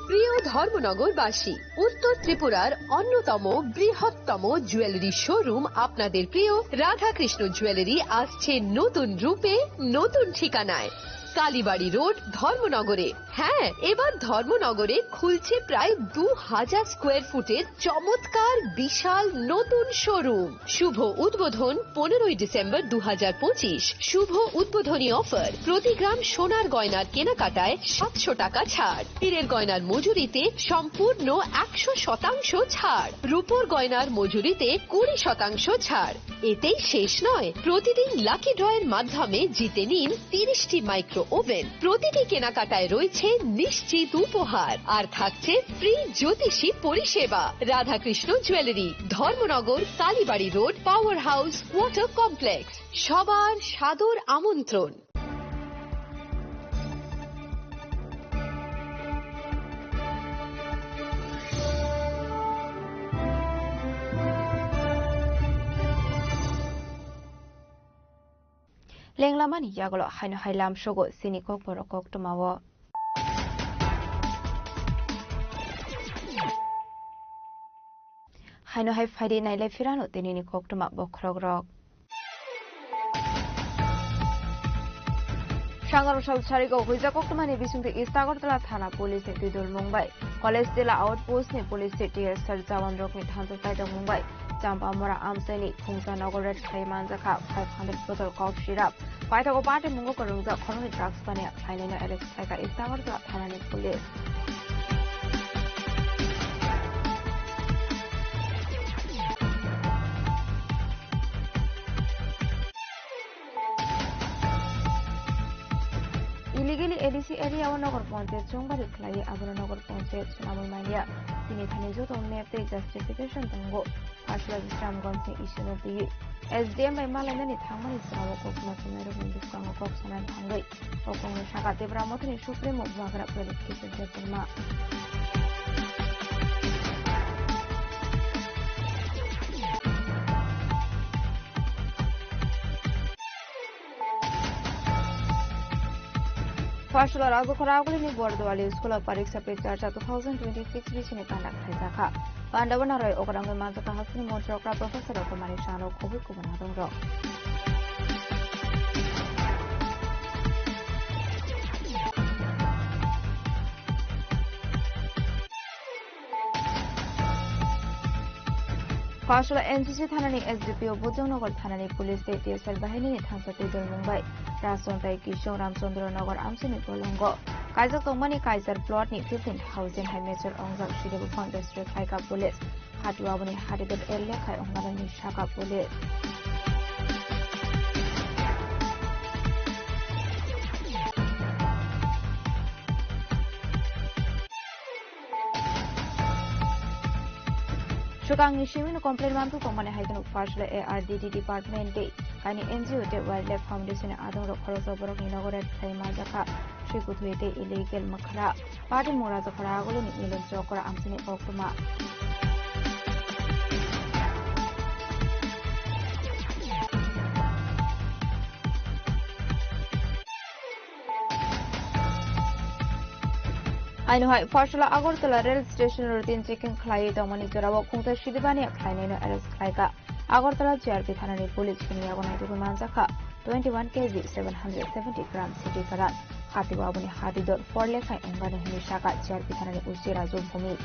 প্রিয় ধর্মনগরবাসী, উত্তর ত্রিপুরার অন্যতম বৃহত্তম জুয়েলারি শোরুম আপনাদের প্রিয় রাধাকৃষ্ণ জুয়েলারি আসছে নতুন রূপে, নতুন ঠিকানায়। কালীবাড়ি রোড, ধর্মনগরে। হ্যাঁ, এবার ধর্মনগরে খুলছে প্রায় দু হাজার স্কোয়ার ফুটের চমৎকার বিশাল নতুন শোরুম। শুভ উদ্বোধন পনেরোই ডিসেম্বর দু হাজার পঁচিশ। শুভ উদ্বোধনী অফার, প্রতি গ্রাম সোনার গয়নার কেনাকাটায় সাতশো টাকা ছাড়, হীরের গয়নার মজুরিতে সম্পূর্ণ একশো শতাংশ ছাড়, রূপোর গয়নার মজুরিতে কুড়ি শতাংশ ছাড়। এতেই শেষ নয়, প্রতিদিন লাকি ড্রয়ের মাধ্যমে জিতে নিন তিরিশটি মাইক্রো ওভেন। প্রতিটি কেনাকাটায় রয়েছে নিশ্চিত উপহার, আর থাকছে ফ্রি জ্যোতিষী পরিষেবা। Radhakrishna jewellery, Dharmanagar, Kalibari road, power house, water complex. সবার সাদর আমন্ত্রণ। Lenglamani yagulo haino hai lamsogo chini kokborok koktwmao. Haino hai phaidi nailai phirano tinini koktwma bokhorokrok. Sangarok sal sarigo huijak koktwmani bisingtwi East Agartala thana police ni twidulmung bai College Zilla Outpost ni police T S R jawan rokni thansa chaitokmung bai Champamura amchaini Khungsa nogo raid khlai manjakha five hundred bottle cough syrup. Paithago party mungo kwrwngjak khoroknwi drugs mania khlainaino arrest khlaikha East Agartala thanani police. Illegally A D C area o Nogor Panchayat chongbari khlaiwi abono Nogor Panchayat swnamwi manya. Chini thani joto map tei justification tongo. Aswlagi Sramganj ni issue no twiwi S D M bai malainani thangmani jora o koktwma chumnairokni bwskango kok sanani thangwi o kongni saka Tipra Mothani Supremo Bubagra Pradeep Kishore Debbarma. Pharsalo Rajkhora Agulini Bordowali School o Pariksa Pe Charcha two thousand twenty-six bisini panda khlaijakha. Pandao naroi ograngwi manjakha hasteni montri okra Professor Rottomani Sano khobwi kubun adongrok. Pharsalo N C C thanani S D P O Bujongnagar thanani police tei T S R bahinini thansa twidulmung bai Rajchontai Kisong Ramchandra Nagar amchaini bolongo kaijak tongmani Kaiser plot ni fifteen thousand hai mechar ongjak side buphang destroy khlaikha police. Hati o aboni hati dot el lekhai ongmanani sakha police. Swkangni simi no complain manthok tongmani hai kheno Pharsalo A R D D department tei kaini N G O tei Wildlife Foundation ni adongrok khoroksa borokni nogo raid khlai manjakha, swi kuthwi tei illegal mwkhra. Party mung Rajkhora Agulini Milen Chokra amchini koktwma. Haino hai Pharsalo Agartala rail station routine checking khlaiwi tongmani jorao Khungsa Sidibani khlainaino arrest khlaikha. Agartala G R P thanani police chini yago naitugwi manjakha twenty one K G seven hundred seventy gram city karan. Hati o aboni hati dot four lekhai wngmano hwnwi sakha G R P thanani O C Raju Bhumik.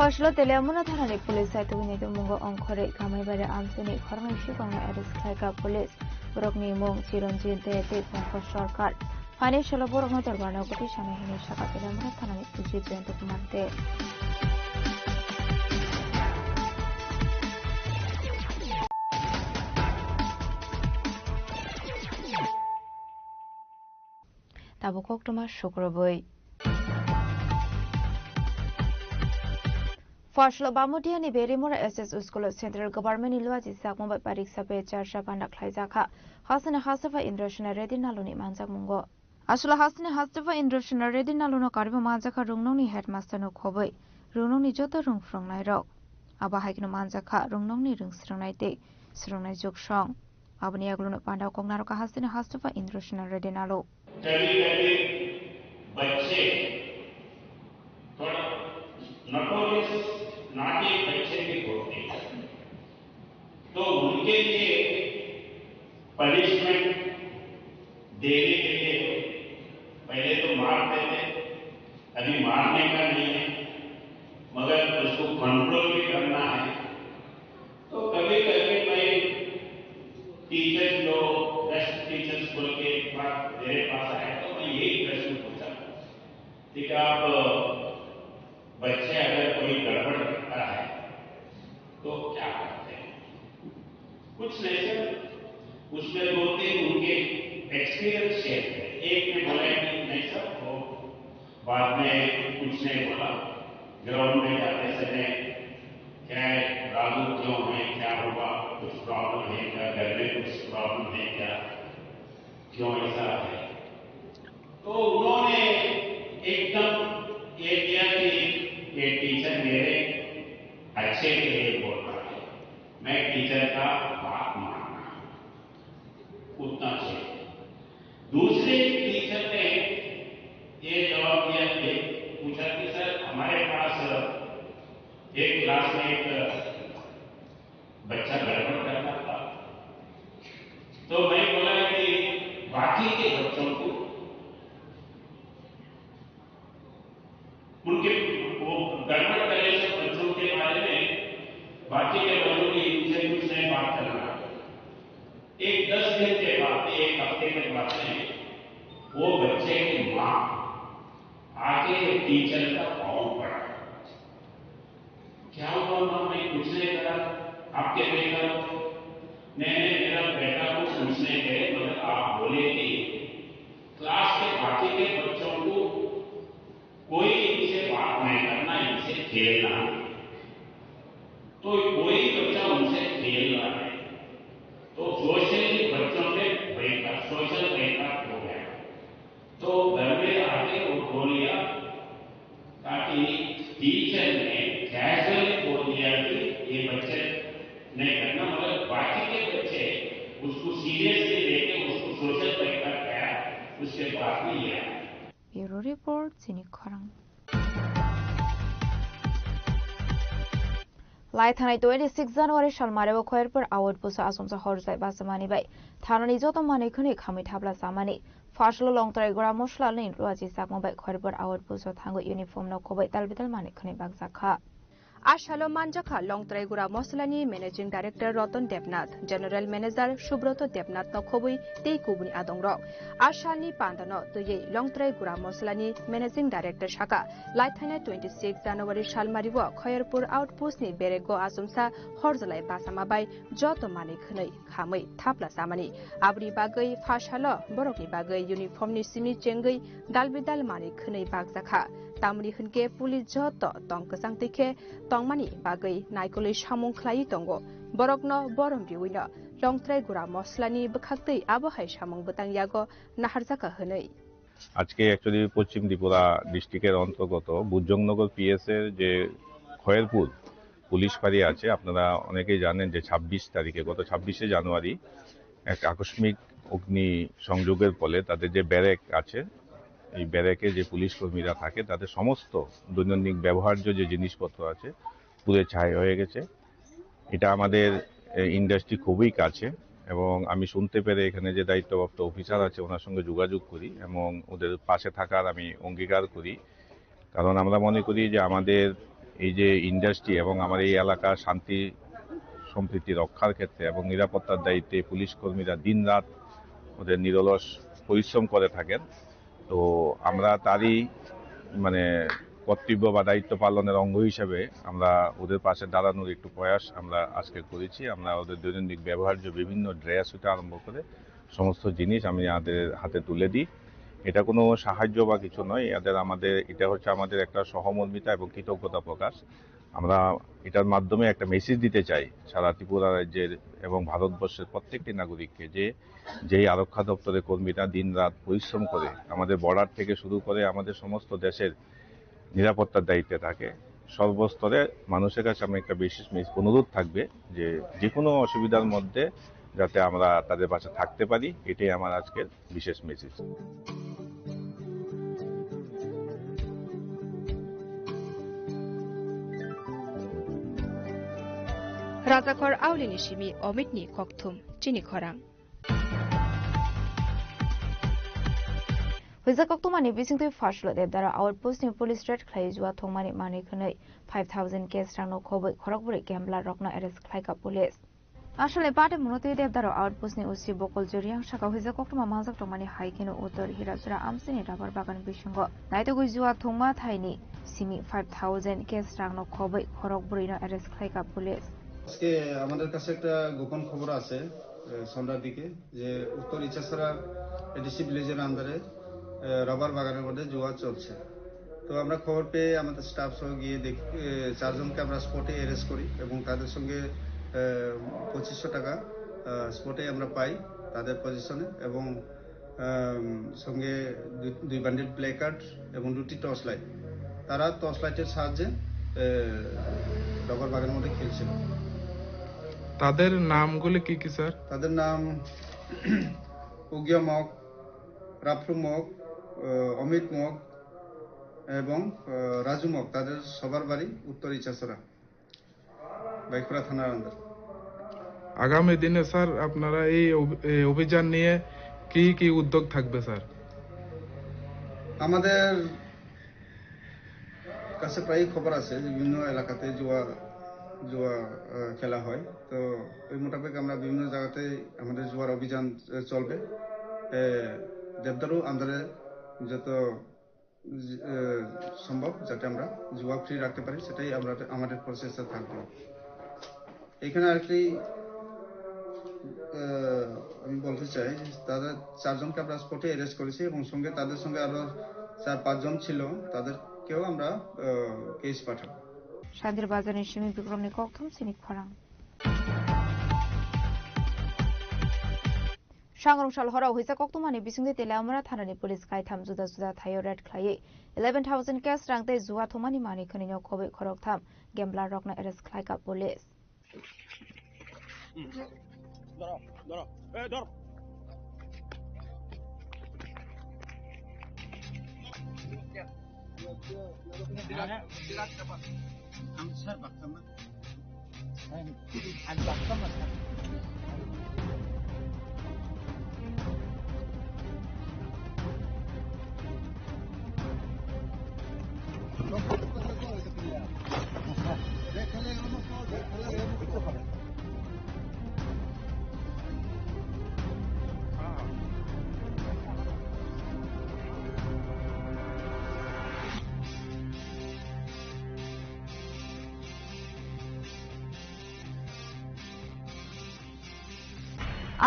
Aslo Teliamura thanani police saitugini tumungo ongkhorwi Kamaibari amchaini khoroknwi sikongno arrest khlaikha police. Borokni mung Chiranjit Dey tei Pankaj Sarkar. Phaini salo borokno dorbarno kwtwi sanai hwnwi sakha Teliamura thanani O C Jayanta Kumar Dey. Tabuk koktwma sukrubwi. Phasalo Bamutiani Berimura S S School o Central Government ni luaji sakma bai pariksa pe charsa panda khlaijakha. Hasteni hastepha Indrasena Reddy Naluni manjakmungo. Aswla hasteni hastepha Indrasena Reddy Naluno karibo manjakha Rungnokni headmaster no khobwi, Rungnokni joto rung phrwngnairok. Abo hai kheno manjakha Rungnokni rung srwngnai tei srwngnai jugsong. Aboni yagulono panda kok narwkha hasteni hastepha Indrasena Reddy Nalu. कभी-कभी बच्चे थोड़ा notorious naughty बच्चे भी होते हैं, तो उनके लिए पनिशमेंट देने के लिए पहले तो मारते थे, अभी मारने का नहीं है, मगर उसको कंट्रोल भी करना है। तो कभी-कभी मैं टीचर्स लोग, बेस्ट टीचर्स बोल के एक बार मेरे पास आए, तो मैं यही प्रश्न पूछा कि आप बच्चे अगर कोई गड़बड़ करता है, तो क्या करते हैं? कुछ नहीं सर, उसमें दो तीन उनके एक्सपीरियंस शेयर करें। एक ने बोला कि नहीं सर, वो बाद में कुछ नहीं बोला, ग्राउंड में जाते समय क्या है, राजू क्यों है, क्या हुआ, कुछ प्रॉब्लम है क्या, घर में कुछ प्रॉब्लम है क्या, क्यों ऐसा है? तो उन्होंने एकदम ये किया कि ये टीचर मेरे अच्छे के लिए बोल रहा है, मैं टीचर का बात मानना, उतना चाहिए। दूसरे टीचर ने ये जवाब दिया कि, पूछा कि सर, हमारे पास एक क्लास में एक बच्चा गड़बड़ करता था, तो मैं बोला कि बाकी के बच्चों को उनके वो गड़बड़ करे सब बच्चों के बारे में बाकी के बच्चों के इनसे कुछ नहीं बात करना। एक दस दिन के बाद, एक हफ्ते के बाद में वो बच्चे की माँ आके टीचर का पाँव पड़ा। क्या हुआ माँ, मैं कुछ नहीं करा, आपके बेटा को? मैंने मेरा बेटा को कुछ नहीं करे, मगर आप बोले कि क्लास के बाकी के बच्चों को कोई इनसे बात नहीं करना, इनसे खेलना। तो कोई बच्चा उनसे खेल रहा है, तो सोशली बच्चों में बैठा, सोशल बैठा हो गया। तो घर में आके वो रो लिया, ताकि टीचर ने कैजुअली बोल दिया कि ये बच्चे नहीं करना, मगर बाकी के बच्चे उसको सीरियसली लेके उसको सोशल बैठा गया, उसके बाद में ये आया। Bureau Report, Chini Khorang. Lai thanai twenty six January salmari o Khairpur Outpost o achomsa horjai basamani bai thanani joto manwi khwnwi khamwi thapla chamani. Phasalo Longtrai Gura Moslani luachi chakma bai Khairpur Outpost o thangwi uniform no khobwi dalbidal manwi khwnwi bakjakha. A salo manjakha Longtrai Gura Moslani Managing Director Ratan Debnath, General Manager Subroto Debnath no khobwi tei kubuni adongrok. A salni pandano twiwi Longtrai Gura Moslani Managing Director saka, lai thanai twenty six January salmari o Khairpur Outpost ni berego achomsa horjalai basama bai joto manwi khwnwi khamwi thapla chamani. Aboni bagwi phasalo borokni bagwi uniform ni simi chengwi dalbidal manwi khwnwi bakjakha. Tamoni hwnkhe police joto tong kwchang twi khe tongmani bagwi naikolwi samung khlaiwi tongo. Borokno borom riwino Longtrai Gura Moslani bwkhaktwi abo hai samung bwtang yago naharjakha hwnwi. আজকে অ্যাকচুয়ালি পশ্চিম ত্রিপুরা ডিস্ট্রিক্টের অন্তর্গত বুজংনগর পিএস এর যে খয়েরপুর পুলিশ ফাঁড়ি আছে, আপনারা অনেকেই জানেন যে ছাব্বিশ তারিখে, গত ছাব্বিশে জানুয়ারি এক আকস্মিক অগ্নি সংযোগের ফলে তাদের যে ব্যারেক আছে, এই ব্যারেকে যে পুলিশ কর্মীরা থাকে, তাদের সমস্ত দৈনন্দিন ব্যবহার্য যে জিনিসপত্র আছে, পুড়ে ছাই হয়ে গেছে। এটা আমাদের, এ, ইন্ডাস্ট্রি খুবই কাছে এবং আমি শুনতে পেরে এখানে যে দায়িত্বপ্রাপ্ত অফিসার আছে, ওনার সঙ্গে যোগাযোগ করি এবং ওদের পাশে থাকার আমি অঙ্গীকার করি। কারণ আমরা মনে করি যে আমাদের এই যে ইন্ডাস্ট্রি এবং আমার এই এলাকার শান্তি সম্প্রীতি রক্ষার ক্ষেত্রে এবং নিরাপত্তার দায়িত্বে পুলিশ কর্মীরা দিনরাত ওদের নিরলস পরিশ্রম করে থাকেন। তো আমরা তারই মানে কর্তব্য বা দায়িত্ব পালনের অঙ্গ হিসেবে আমরা ওদের পাশে দাঁড়ানোর একটু প্রয়াস আমরা আজকে করেছি। আমরা ওদের দৈনন্দিন ব্যবহার্য বিভিন্ন ড্রেস হতে আরম্ভ করে সমস্ত জিনিস আমি এদের হাতে তুলে দিই। এটা কোনো সাহায্য বা কিছু নয়, এদের আমাদের, এটা হচ্ছে আমাদের একটা সহমর্মিতা এবং কৃতজ্ঞতা প্রকাশ। আমরা এটার মাধ্যমে একটা মেসেজ দিতে চাই সারা ত্রিপুরা রাজ্যের এবং ভারতবর্ষের প্রত্যেকটি নাগরিককে যে, যেই আরক্ষা দপ্তরের কর্মীরা দিন রাত পরিশ্রম করে আমাদের বর্ডার থেকে শুরু করে আমাদের সমস্ত দেশের নিরাপত্তার দায়িত্বে থাকে, সর্বস্তরে মানুষের কাছে আমি একটা বিশেষ মেস-, অনুরোধ থাকবে যে যে কোনো অসুবিধার মধ্যে যাতে আমরা তাদের পাশে থাকতে পারি, এটাই আমার আজকের বিশেষ message. Rajakhor Aulini simi Omitni kokthum chini khorang. Hwisa koktwmani bisingtwi Pharsalo Debdaro outpost ni police raid khlai jua thwngmani manwi khwnwi five thousand cash rangno khobwi khorokbrwi gambler rokno arrest khlaikha police. Aswlani pate munotwi Debdaro outpost ni O C Bokol Joriang saka hwisa koktwma manjak tongmani hai kheno Uttor Hirachura amchini rubber bagan bisingo naitugwi jua thwngma thaini simi five thousand cash rangno khobwi khorokbrwino arrest khlaikha police. আজকে আমাদের কাছে একটা গোপন খবর আছে, এ, সন্ধ্যার দিকে। যে উত্তর ইছাছড়া এডিসি ভিলেজের আন্ডারে, এ, রাবার বাগানের মধ্যে জুয়া চলছে। তো আমরা খবর পেয়ে আমাদের স্টাফ সহ গিয়ে দেখি, এ, চারজনকে আমরা স্পটে অ্যারেস্ট করি এবং তাদের সঙ্গে, এ, পঁচিশশো টাকা, আ, স্পটে আমরা পাই তাদের পজিশনে এবং, আম, সঙ্গে দুই, দুই বান্ডিল প্লে কার্ড এবং দুটি টর্চ লাইট। তারা টর্চ লাইটের সাহায্যে, এ, রাবার বাগানের মধ্যে খেলছিল। তাদের নামগুলি কি কি, স্যার? তাদের নাম উগিয়া মগ, রাফরু মগ, আহ, অমিত মগ এবং, আহ, রাজু মগ। তাদের সবার বাড়ি উত্তর ইছাছড়া, বাইখরা থানার আন্ডার। আগামী দিনে, স্যার, আপনারা এই অভি-, এই অভিযান নিয়ে কি কি উদ্যোগ থাকবে, স্যার? আমাদের কাছে প্রায়ই খবর আছে যে বিভিন্ন এলাকাতে জুয়া, জুয়া, আহ, খেলা হয়। তো ওই মোতাবেক আমরা বিভিন্ন জায়গাতে আমাদের জুয়ার অভিযান, আহ, চলবে। এ, দেবদারু আন্ডারে যত, আহ, সম্ভব যাতে আমরা জুয়া ফ্রি রাখতে পারি, সেটাই আমরা, আমাদের প্রচেষ্টা থাকবে। এখানে আরেকটি, আহ, আমি বলতে চাই, তাদের চারজনকে আমরা স্পটে অ্যারেস্ট করেছি এবং সঙ্গে, তাদের সঙ্গে আরো চার পাঁচজন ছিল, তাদেরকেও আমরা, আহ, কেস পাঠাবো। Sandir Bazar ni simi Bikrom ni kokthum chini khorang. Sangrong sal horo hwisa koktwmani bisingtwi Teliamura thanani police kaitham juda juda thaio raid khlaiwi eleven thousand cash rang tei jua thumani manwi khwnwino khobwi khoroktham gambler rokno arrest khlaikha police. ধরো, ধরো, এ, ধরো। আমি স্যার বাক্কা না। আমি বাক্কা না sir.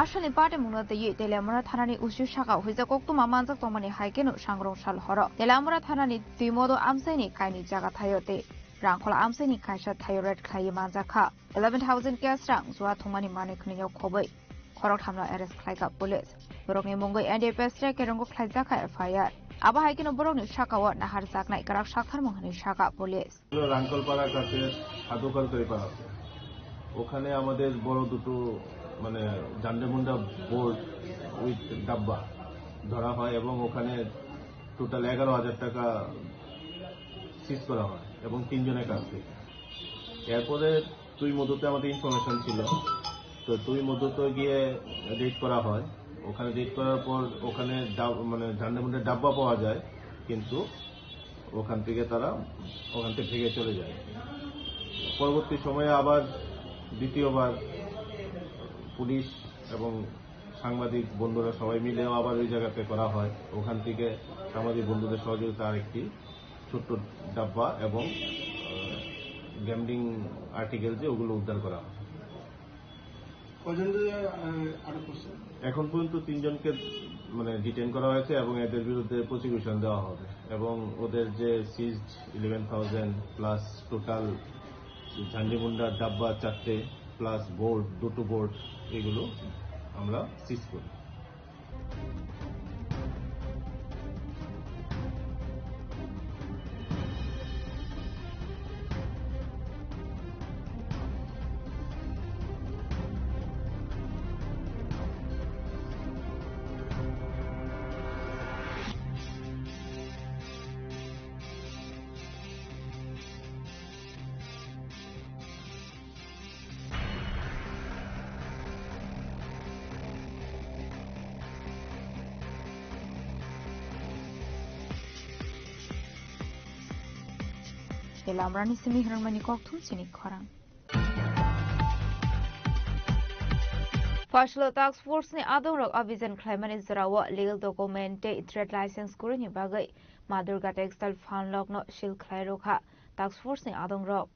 Aswlani party mungno twiwi Teliamura thanani usi saka huijak koktwma manjak tongmani hai kheno sangrong sal horo Teliamura thanani Twimodo amchaini kaini jaga thaio tei Rangkhola amchaini kaisa thaio raid khlaiwi manjak kha. Eleven thousand cash rang jua thwngmani manwi khwnwino khobwi khoroktham no arrest khlaikha police. Borokni mungwi N D P S track kerongo khlaijak kha F I R. Abo hai kheno borokni sakao naharjaknai kwrak sakthar mung hwnwi sakha police. রাঙ্কলপাড়ার কাছে হাদুকার তৈপাড়া আছে, ওখানে আমাদের বড় দুটো মানে জান্ডামুন্ডা বোর্ড উইথ ডাব্বা ধরা হয় এবং ওখানে টোটাল এগারো হাজার টাকা সিজ করা হয় এবং তিনজনের কাছ থেকে। এরপরে তুই মধুতে আমাদের ইনফরমেশন ছিল, তো তুই মধুতে গিয়ে রেড করা হয়। ওখানে রেড করার পর ওখানে ডা-, মানে জান্ডামুন্ডা ডাব্বা পাওয়া যায়, কিন্তু ওখান থেকে তারা ওখান থেকে ভেগে চলে যায়। পরবর্তী সময়ে আবার দ্বিতীয়বার পুলিশ এবং সাংবাদিক বন্ধুরা সবাই মিলেও আবার ওই জায়গাতে করা হয়। ওখান থেকে সাংবাদিক বন্ধুদের সহযোগিতায় আরেকটি ছোট্ট ডাব্বা এবং, আহ, গ্যাম্বলিং আর্টিকেল যে ওগুলো উদ্ধার করা হয়। কয়জনকে, আহ, আটক করছে? এখন পর্যন্ত তিনজনকে, মানে, ডিটেইন করা হয়েছে এবং এদের বিরুদ্ধে প্রসিকিউশন দেওয়া হবে এবং ওদের যে ceased eleven thousand plus total ঝান্ডিমুন্ডা ডাব্বা চারটে প্লাস বোর্ড, দুটো বোর্ড, এগুলো আমরা সিজ করি। Tei lamrani simi hwnmani kokthum chini khorang. Pashlo Task Force ni adongrok abijan khlaimani jorao legal document tei trade license kwrwini bagwi Ma Durga Textile phalnokno seal khlai rwkha Task Force ni adongrok.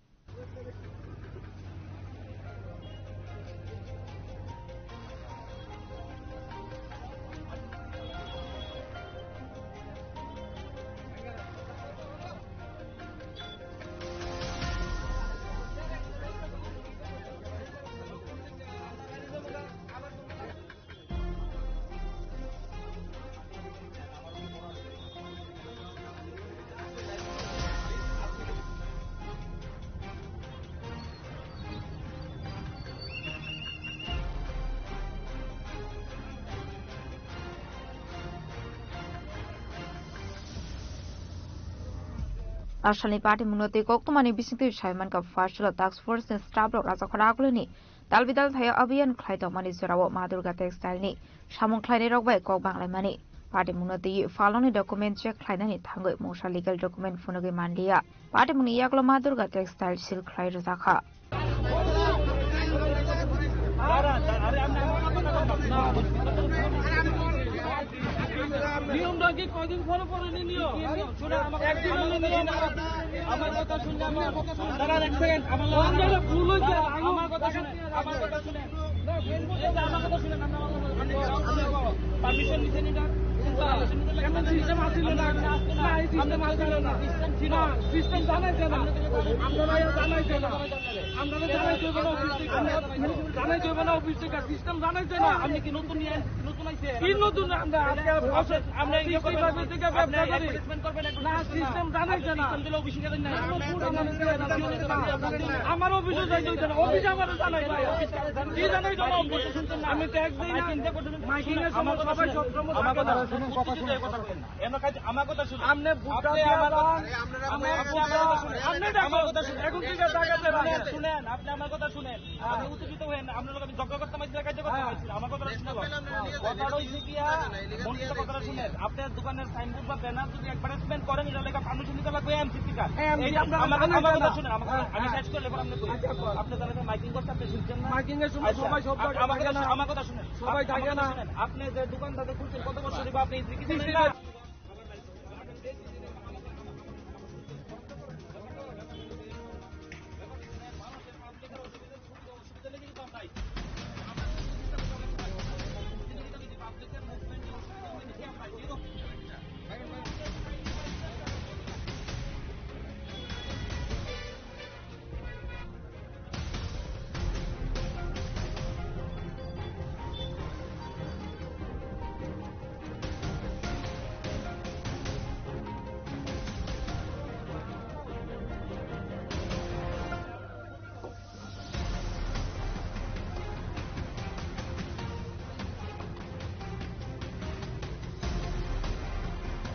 Asalni party mungno tei koktwmani bisingtwi sai mankha, first lo task force ni staff rok Rajakhor Agulini Dalbidal thaio abhiyan khlai tongmani jorao Ma Durga Textile ni samung khlainai rok bai kok banglaimani. Party mungno twiwi phalnokni document check khlainani thangwi mungsa legal document phunugwi manliya. Party mungni yaklo Ma Durga Textile seal khlai rwjakha. নিয়মটা কি কয়দিন পরে পরে নি নিয়ম? শুনে আমার, একদিন হলে নিয়ম। আমার কথা শুনলে আমার, দাঁড়ান এক সেকেন্ড, আমার লগে আপনারা ভুল হয়েছে, আমার কথা শুনে, আমার কথা শুনে। এই যে আমার কথা শুনে, আমরা আমার কথা শুনে। পারমিশন নিছেন এটা? পারমিশন নিতে লাগে। এমন সিস্টেম আছিল না। না, এই সিস্টেম আছিল না। সিস্টেম ছিল। না, সিস্টেম জানাইছে না। আপনারা জানাইছে না। আমরা জানাই দেব না অফিস থেকে। জানাই দেব না অফিস থেকে। সিস্টেম জানাই দেয় না। আপনি কি নতুন নিয়ে আন-, নতুন আইছে? কি নতুন? আমরা আজকে আপনি, আপনি ইয়ে করবেন, সিক্সটি ফাইভ থেকে আপনি ব্যবসা করি। অ্যাডভার্টাইজমেন্ট করবেন, না, অ্যাডভার্টাইজমেন্ট সিস্টেম জানাই দেয় না। সিস্টেম দিলে অফিসে যাবেন না। আমার অফিসে যাইতে হইতো না। অফিসে আমার জানাই দেয়। কি জানাই দেয় না অফিসে? আমি ট্যাক্স দিই না। মাইকিং এর সময় সবাই সব সময় আমার কথা শুনুন, কথা শুনুন। এমন কাজ, আমার কথা শুনুন। আপনি ভুট্টা আপনি দিয়ে আমার কথা, যান। আপনি আমার কথা শুনেন। আপনি দেখো, আমার কথা শুনেন। এখন থেকে টাকা দেন। শুনেন, শুনেন, আপনি আমার কথা শুনেন। হ্যাঁ। আপনি উত্তেজিত হয়েন না। আপনার লোক আমি ঝগড়া করতে পারছি না, কাজ করতে পারছি না। আমার কথা শুনে লও। কথাটা হইছে কি, হ্যাঁ, মন থেকে কথাটা শুনেন। আপনার দোকানের সাইনবোর্ড বা ব্যানার যদি অ্যাডভার্টাইজমেন্ট করেন, এটা লেখা পারমিশন নিতে লাগবে এমসিসি কার্ড। হ্যাঁ, এই এমসিসি আমরা, আমরা, আমরা কথা শুনেন। আমার কথা, হ্যাঁ, আমি হ্যাঁ। শেষ করলে পরে আপনি কই। আচ্ছা, বল। আপনি তাহলে মাইকিং করতে আপনি শুনছেন না? মাইকিং এর সময় আচ্ছা, সবাই সব আপ-, জায়গায় আমার থাকে কথা না। শু-, আমার কথা শুনেন। সবাই আপনি থাকে আমার কথা না। শুনেন। আপনি যে দোকান দাদা খুলছেন, কত বছর হইব আপনি এই জিকির আপনি করেন না?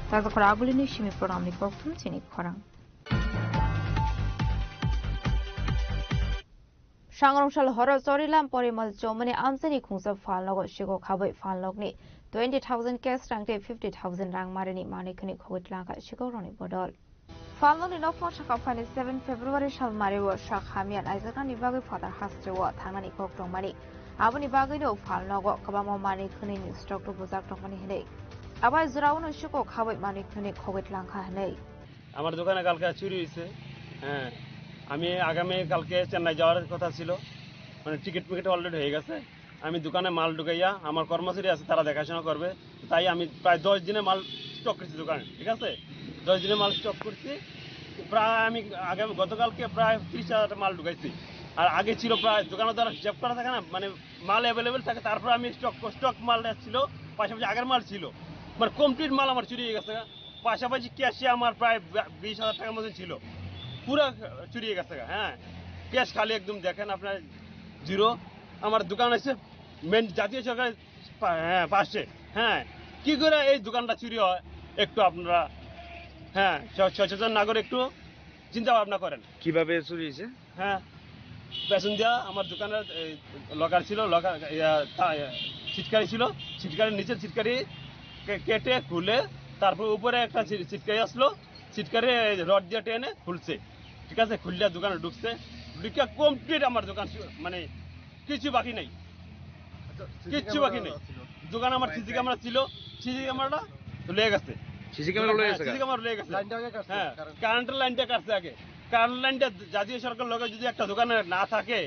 Tajakhor Agulini simi program ni kokthum chini khorang. Sangrong sal horo Chorilam Porimal Chomani amchaini khungsa phalnogo sikok khabwi phalnokni twenty thousand cash rang tei fifty thousand rang marini manwi khwnwi khogwi tlangkha sikokrokni bodol. Phalnogni nokphang saka phaini seven February sal mario sak hamya naijaknani bagwi phatar hasteo thangnani kok tongmani. Aboni bagwino phalnogo kwbangma manwi khwnwini stock rw bujak tongmani hwnwi. Abai jora uno siko khabai manwi khwnwi khogwi tlangkha hwnwi. আমার দোকানে কালকে চুরি হয়েছে। হ্যাঁ, আমি আগামী কালকে চেন্নাই যাওয়ার কথা ছিল, মানে টিকিট মিকিট অলরেডি হয়ে গেছে। আমি দোকানে মাল ঢুকাইয়া আমার কর্মচারী আছে, তারা দেখাশোনা করবে। তাই আমি প্রায় দশ দিনে মাল স্টক করছি দোকানে, ঠিক আছে? দশ দিনে মাল স্টক করছি। প্রায় আমি আগামী গতকালকে প্রায় ত্রিশ হাজার মাল ঢুকাইছি। আর আগে ছিল প্রায়, দোকানদার হিসাব করা থাকে না, মানে মাল অ্যাভেলেবেল থাকে, তারপর আমি স্টক, স্টক মাল ছিল, পাশাপাশি আগের মাল ছিল, মানে কমপ্লিট মাল আমার চুরি হয়ে গেছে। পাশাপাশি ক্যাশে আমার প্রায় বা-, বিশ হাজার টাকার মতন ছিল, পুরা চুরি হয়ে গেছে। হ্যাঁ, ক্যাশ খালি একদম দেখেন আপনার জিরো। আমার দোকান আছে মেন জাতীয় সড়কের পা-, হ্যাঁ, পাশে। হ্যাঁ, কি করে এই দোকানটা চুরি হয় একটু আপনারা, হ্যাঁ, স-, সচেতন নাগরিক একটু চিন্তা ভাবনা করেন। কিভাবে চুরি হয়েছে? হ্যাঁ, পেছন দিয়া আমার দোকানের এই লকার ছিল, লকার, ইয়া, তা-, ইয়া, ছিটকারি ছিল, ছিটকারির নিচে ছিটকারি কে-, কেটে খুলে তারপর উপরে একটা ছি-, ছিটকারি আসলো, ছিটকারি এই রড দিয়ে টেনে খুলছে, ঠিক আছে? খুললে দোকানে ঢুকছে, ঢুকে কমপ্লিট আমার দোকান শু-, মানে কিছু বাকি নেই। আচ্ছা, সিসি কিচ্ছু বাকি ক্যামেরা নেই। ছিল? দোকানে আমার সিসি ক্যামেরা ছিল, সিসি ক্যামেরাটা তো লয়ে গেছে। সিসি ক্যামেরা লয়ে গেছে? সিসি ক্যামেরা লয়ে গেছে। লাইনটা আগে কাটছে, হ্যাঁ, কারেন্ট। কারেন্টের লাইনটা কাটছে আগে। কারেন্ট লাইনটা জাতীয় সড়কের লগে যদি একটা দোকানে না থাকে,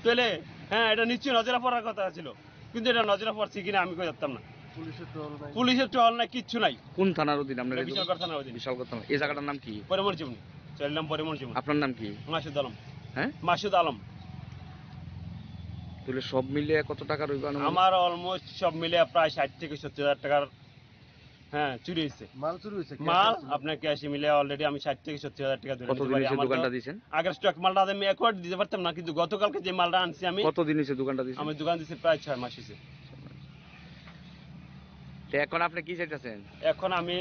তাহলে, হ্যাঁ, এটা নিশ্চয়ই নজরে পড়ার কথা ছিল, কিন্তু এটা নজরে পড়ছে কিনা আমি কই জানতাম না। পুলিশের টহল নাই। পুলিশের টহল নাই, কিচ্ছু নাই। কোন থানার অধীন আপনার এটা এই দোকান? বিশালগড় থানার অধীন। বিশালগড় থানা। এই জায়গাটার নাম কি? পরিমল চিমনি। চার নম্বর পরিমল চিমনি। আপনার নাম কি? মাসুদ আলম। হ্যাঁ? মাসুদ আলম। তাহলে সব মিলিয়ে কত টাকা রইবে আনুমানিক? আমার অলমোস্ট সব মিলে প্রায় ষাট থেকে সত্তর হাজার টাকার, হ্যাঁ, চুরি হয়েছে। মাল চুরি হয়েছে, ক্যাশ মাল ছিল? আপনার ক্যাশে মিলে অলরেডি আমি ষাট থেকে সত্তর হাজার টাকা ধরে নিতে পারি। কতদিন হয়েছে আমার তো দোকানটা দিয়েছেন? আগের স্টক মালটা আমি একবার দিতে পারতাম না, কিন্তু গতকালকে যে মালটা আনছি আমি, কতদিন হয়েছে দোকানটা দিয়েছেন? আমি দোকান দিছি প্রায় ছয় মাস হয়েছে। তো এখন আপনি কি চাইতেছেন? এখন আমি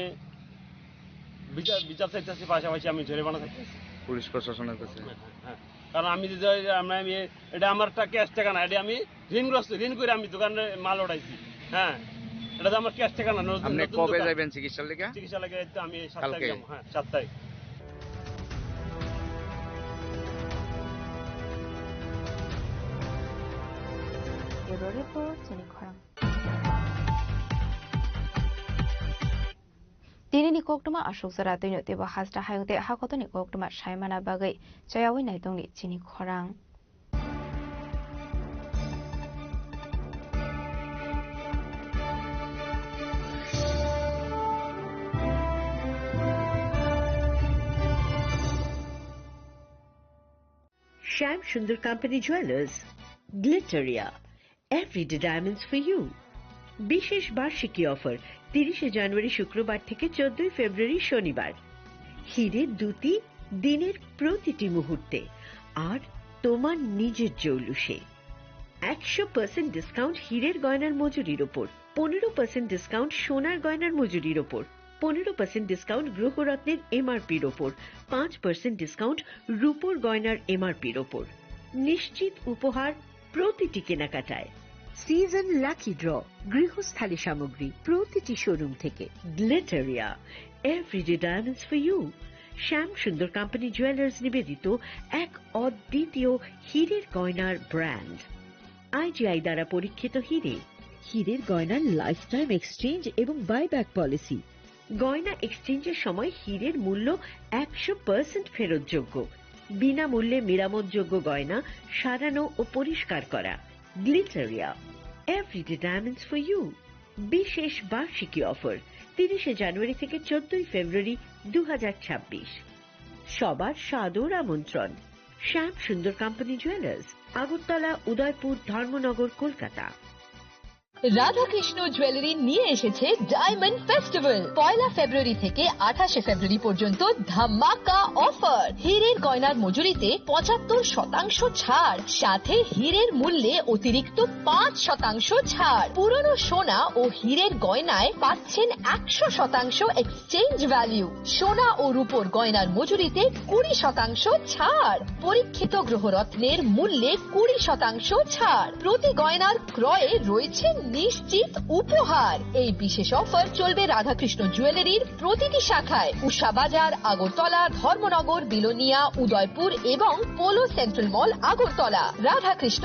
বিচার, বিচার চাইতেছি, পাশাপাশি আমি জরিমানা চাইতেছি। পুলিশ প্রশাসনের কাছে? হ্যাঁ, হ্যাঁ। কারণ আমি যদি, আমরা, আমি, এটা আমার একটা ক্যাশ টাকা না, এটা আমি ঋণগ্রস্ত, ঋণ করে আমি দোকানে মাল উঠাইছি। হ্যাঁ, এটা তো আমার ক্যাশ টাকা না, নতুন, আপনি নতুন কবে দোকান। যাবেন চিকিৎসার লেগে? চিকিৎসা লাগে তো আমি সাত তারিখ কালকে? যাবো, হ্যাঁ, সাত তারিখ। Bureau Report, Chini Khorang. Tinini koktwma aswk jora twino teibo hasta hayung tei hakotoni koktwma saimana bagwi chayawi naitongni chini khorang. Shyam Sundar Company Jewelers, Glitteria, Everyday Diamonds for You। বিশেষ বার্ষিকী অফার, তিরিশে জানুয়ারি শুক্রবার থেকে চোদ্দই ফেব্রুয়ারি শনিবার। হিরে দ্যুতি দিনের প্রতিটি মুহূর্তে আর তোমার নিজের জৌলুসে। একশো পার্সেন্ট ডিসকাউন্ট হীরের গয়নার মজুরির ওপর, পনেরো পার্সেন্ট ডিসকাউন্ট সোনার গয়নার মজুরির ওপর, পনেরো পার্সেন্ট ডিসকাউন্ট গ্রহরত্নের এমআরপির ওপর, পাঁচ পার্সেন্ট ডিসকাউন্ট রূপোর গয়নার এমআরপির ওপর। নিশ্চিত উপহার প্রতিটি কেনাকাটায়। সিজন লাকি ড্র, গৃহস্থালী সামগ্রী প্রতিটি শোরুম থেকে। গ্লিটারিয়া, Everyday Diamonds for You। Shyam Sundar company jewellers নিবেদিত এক অদ্বিতীয় হীরের গয়নার ব্র্যান্ড। আইজিআই দ্বারা পরীক্ষিত হীরে। হীরের গয়নার লাইফ টাইম এক্সচেঞ্জ এবং বাইব্যাক পলিসি। গয়না এক্সচেঞ্জের সময় হীরের মূল্য একশো পার্সেন্ট ফেরতযোগ্য। বিনামূল্যে মেরামতযোগ্য গয়না সারানো ও পরিষ্কার করা। গ্লিটারিয়া, Everyday Diamonds for You। বিশেষ বার্ষিকী অফার, তিরিশে জানুয়ারি থেকে চোদ্দই ফেব্রুয়ারি দু হাজার ছাব্বিশ। সবার সাদর আমন্ত্রণ। শ্যাম সুন্দর কোম্পানি জুয়েলার্স, আগরতলা, উদয়পুর, ধর্মনগর, কলকাতা। রাধাকৃষ্ণ জুয়েলারি নিয়ে এসেছে ডায়মন্ড ফেস্টিভ্যাল। পয়লা ফেব্রুয়ারি থেকে আঠাশে ফেব্রুয়ারি পর্যন্ত ধামাকা অফার। হীরের গয়নার মজুরিতে পঁচাত্তর শতাংশ ছাড়, সাথে হীরের মূল্যে অতিরিক্ত পাঁচ শতাংশ ছাড়। পুরনো সোনা ও হীরের গয়নায় পাচ্ছেন একশো শতাংশ এক্সচেঞ্জ ভ্যালু। সোনা ও রূপোর গয়নার মজুরিতে কুড়ি শতাংশ ছাড়। পরীক্ষিত গ্রহরত্নের মূল্যে কুড়ি শতাংশ ছাড়। প্রতি গয়নার ক্রয়ে রয়েছে নিশ্চিত উপহার। এই বিশেষ অফার চলবে রাধাকৃষ্ণ জুয়েলারির প্রতিটি শাখায়, উষা বাজার, আগরতলা, ধর্মনগর, বিলোনিয়া, উদয়পুর এবং পোলো সেন্ট্রাল মল, আগরতলা। রাধাকৃষ্ণ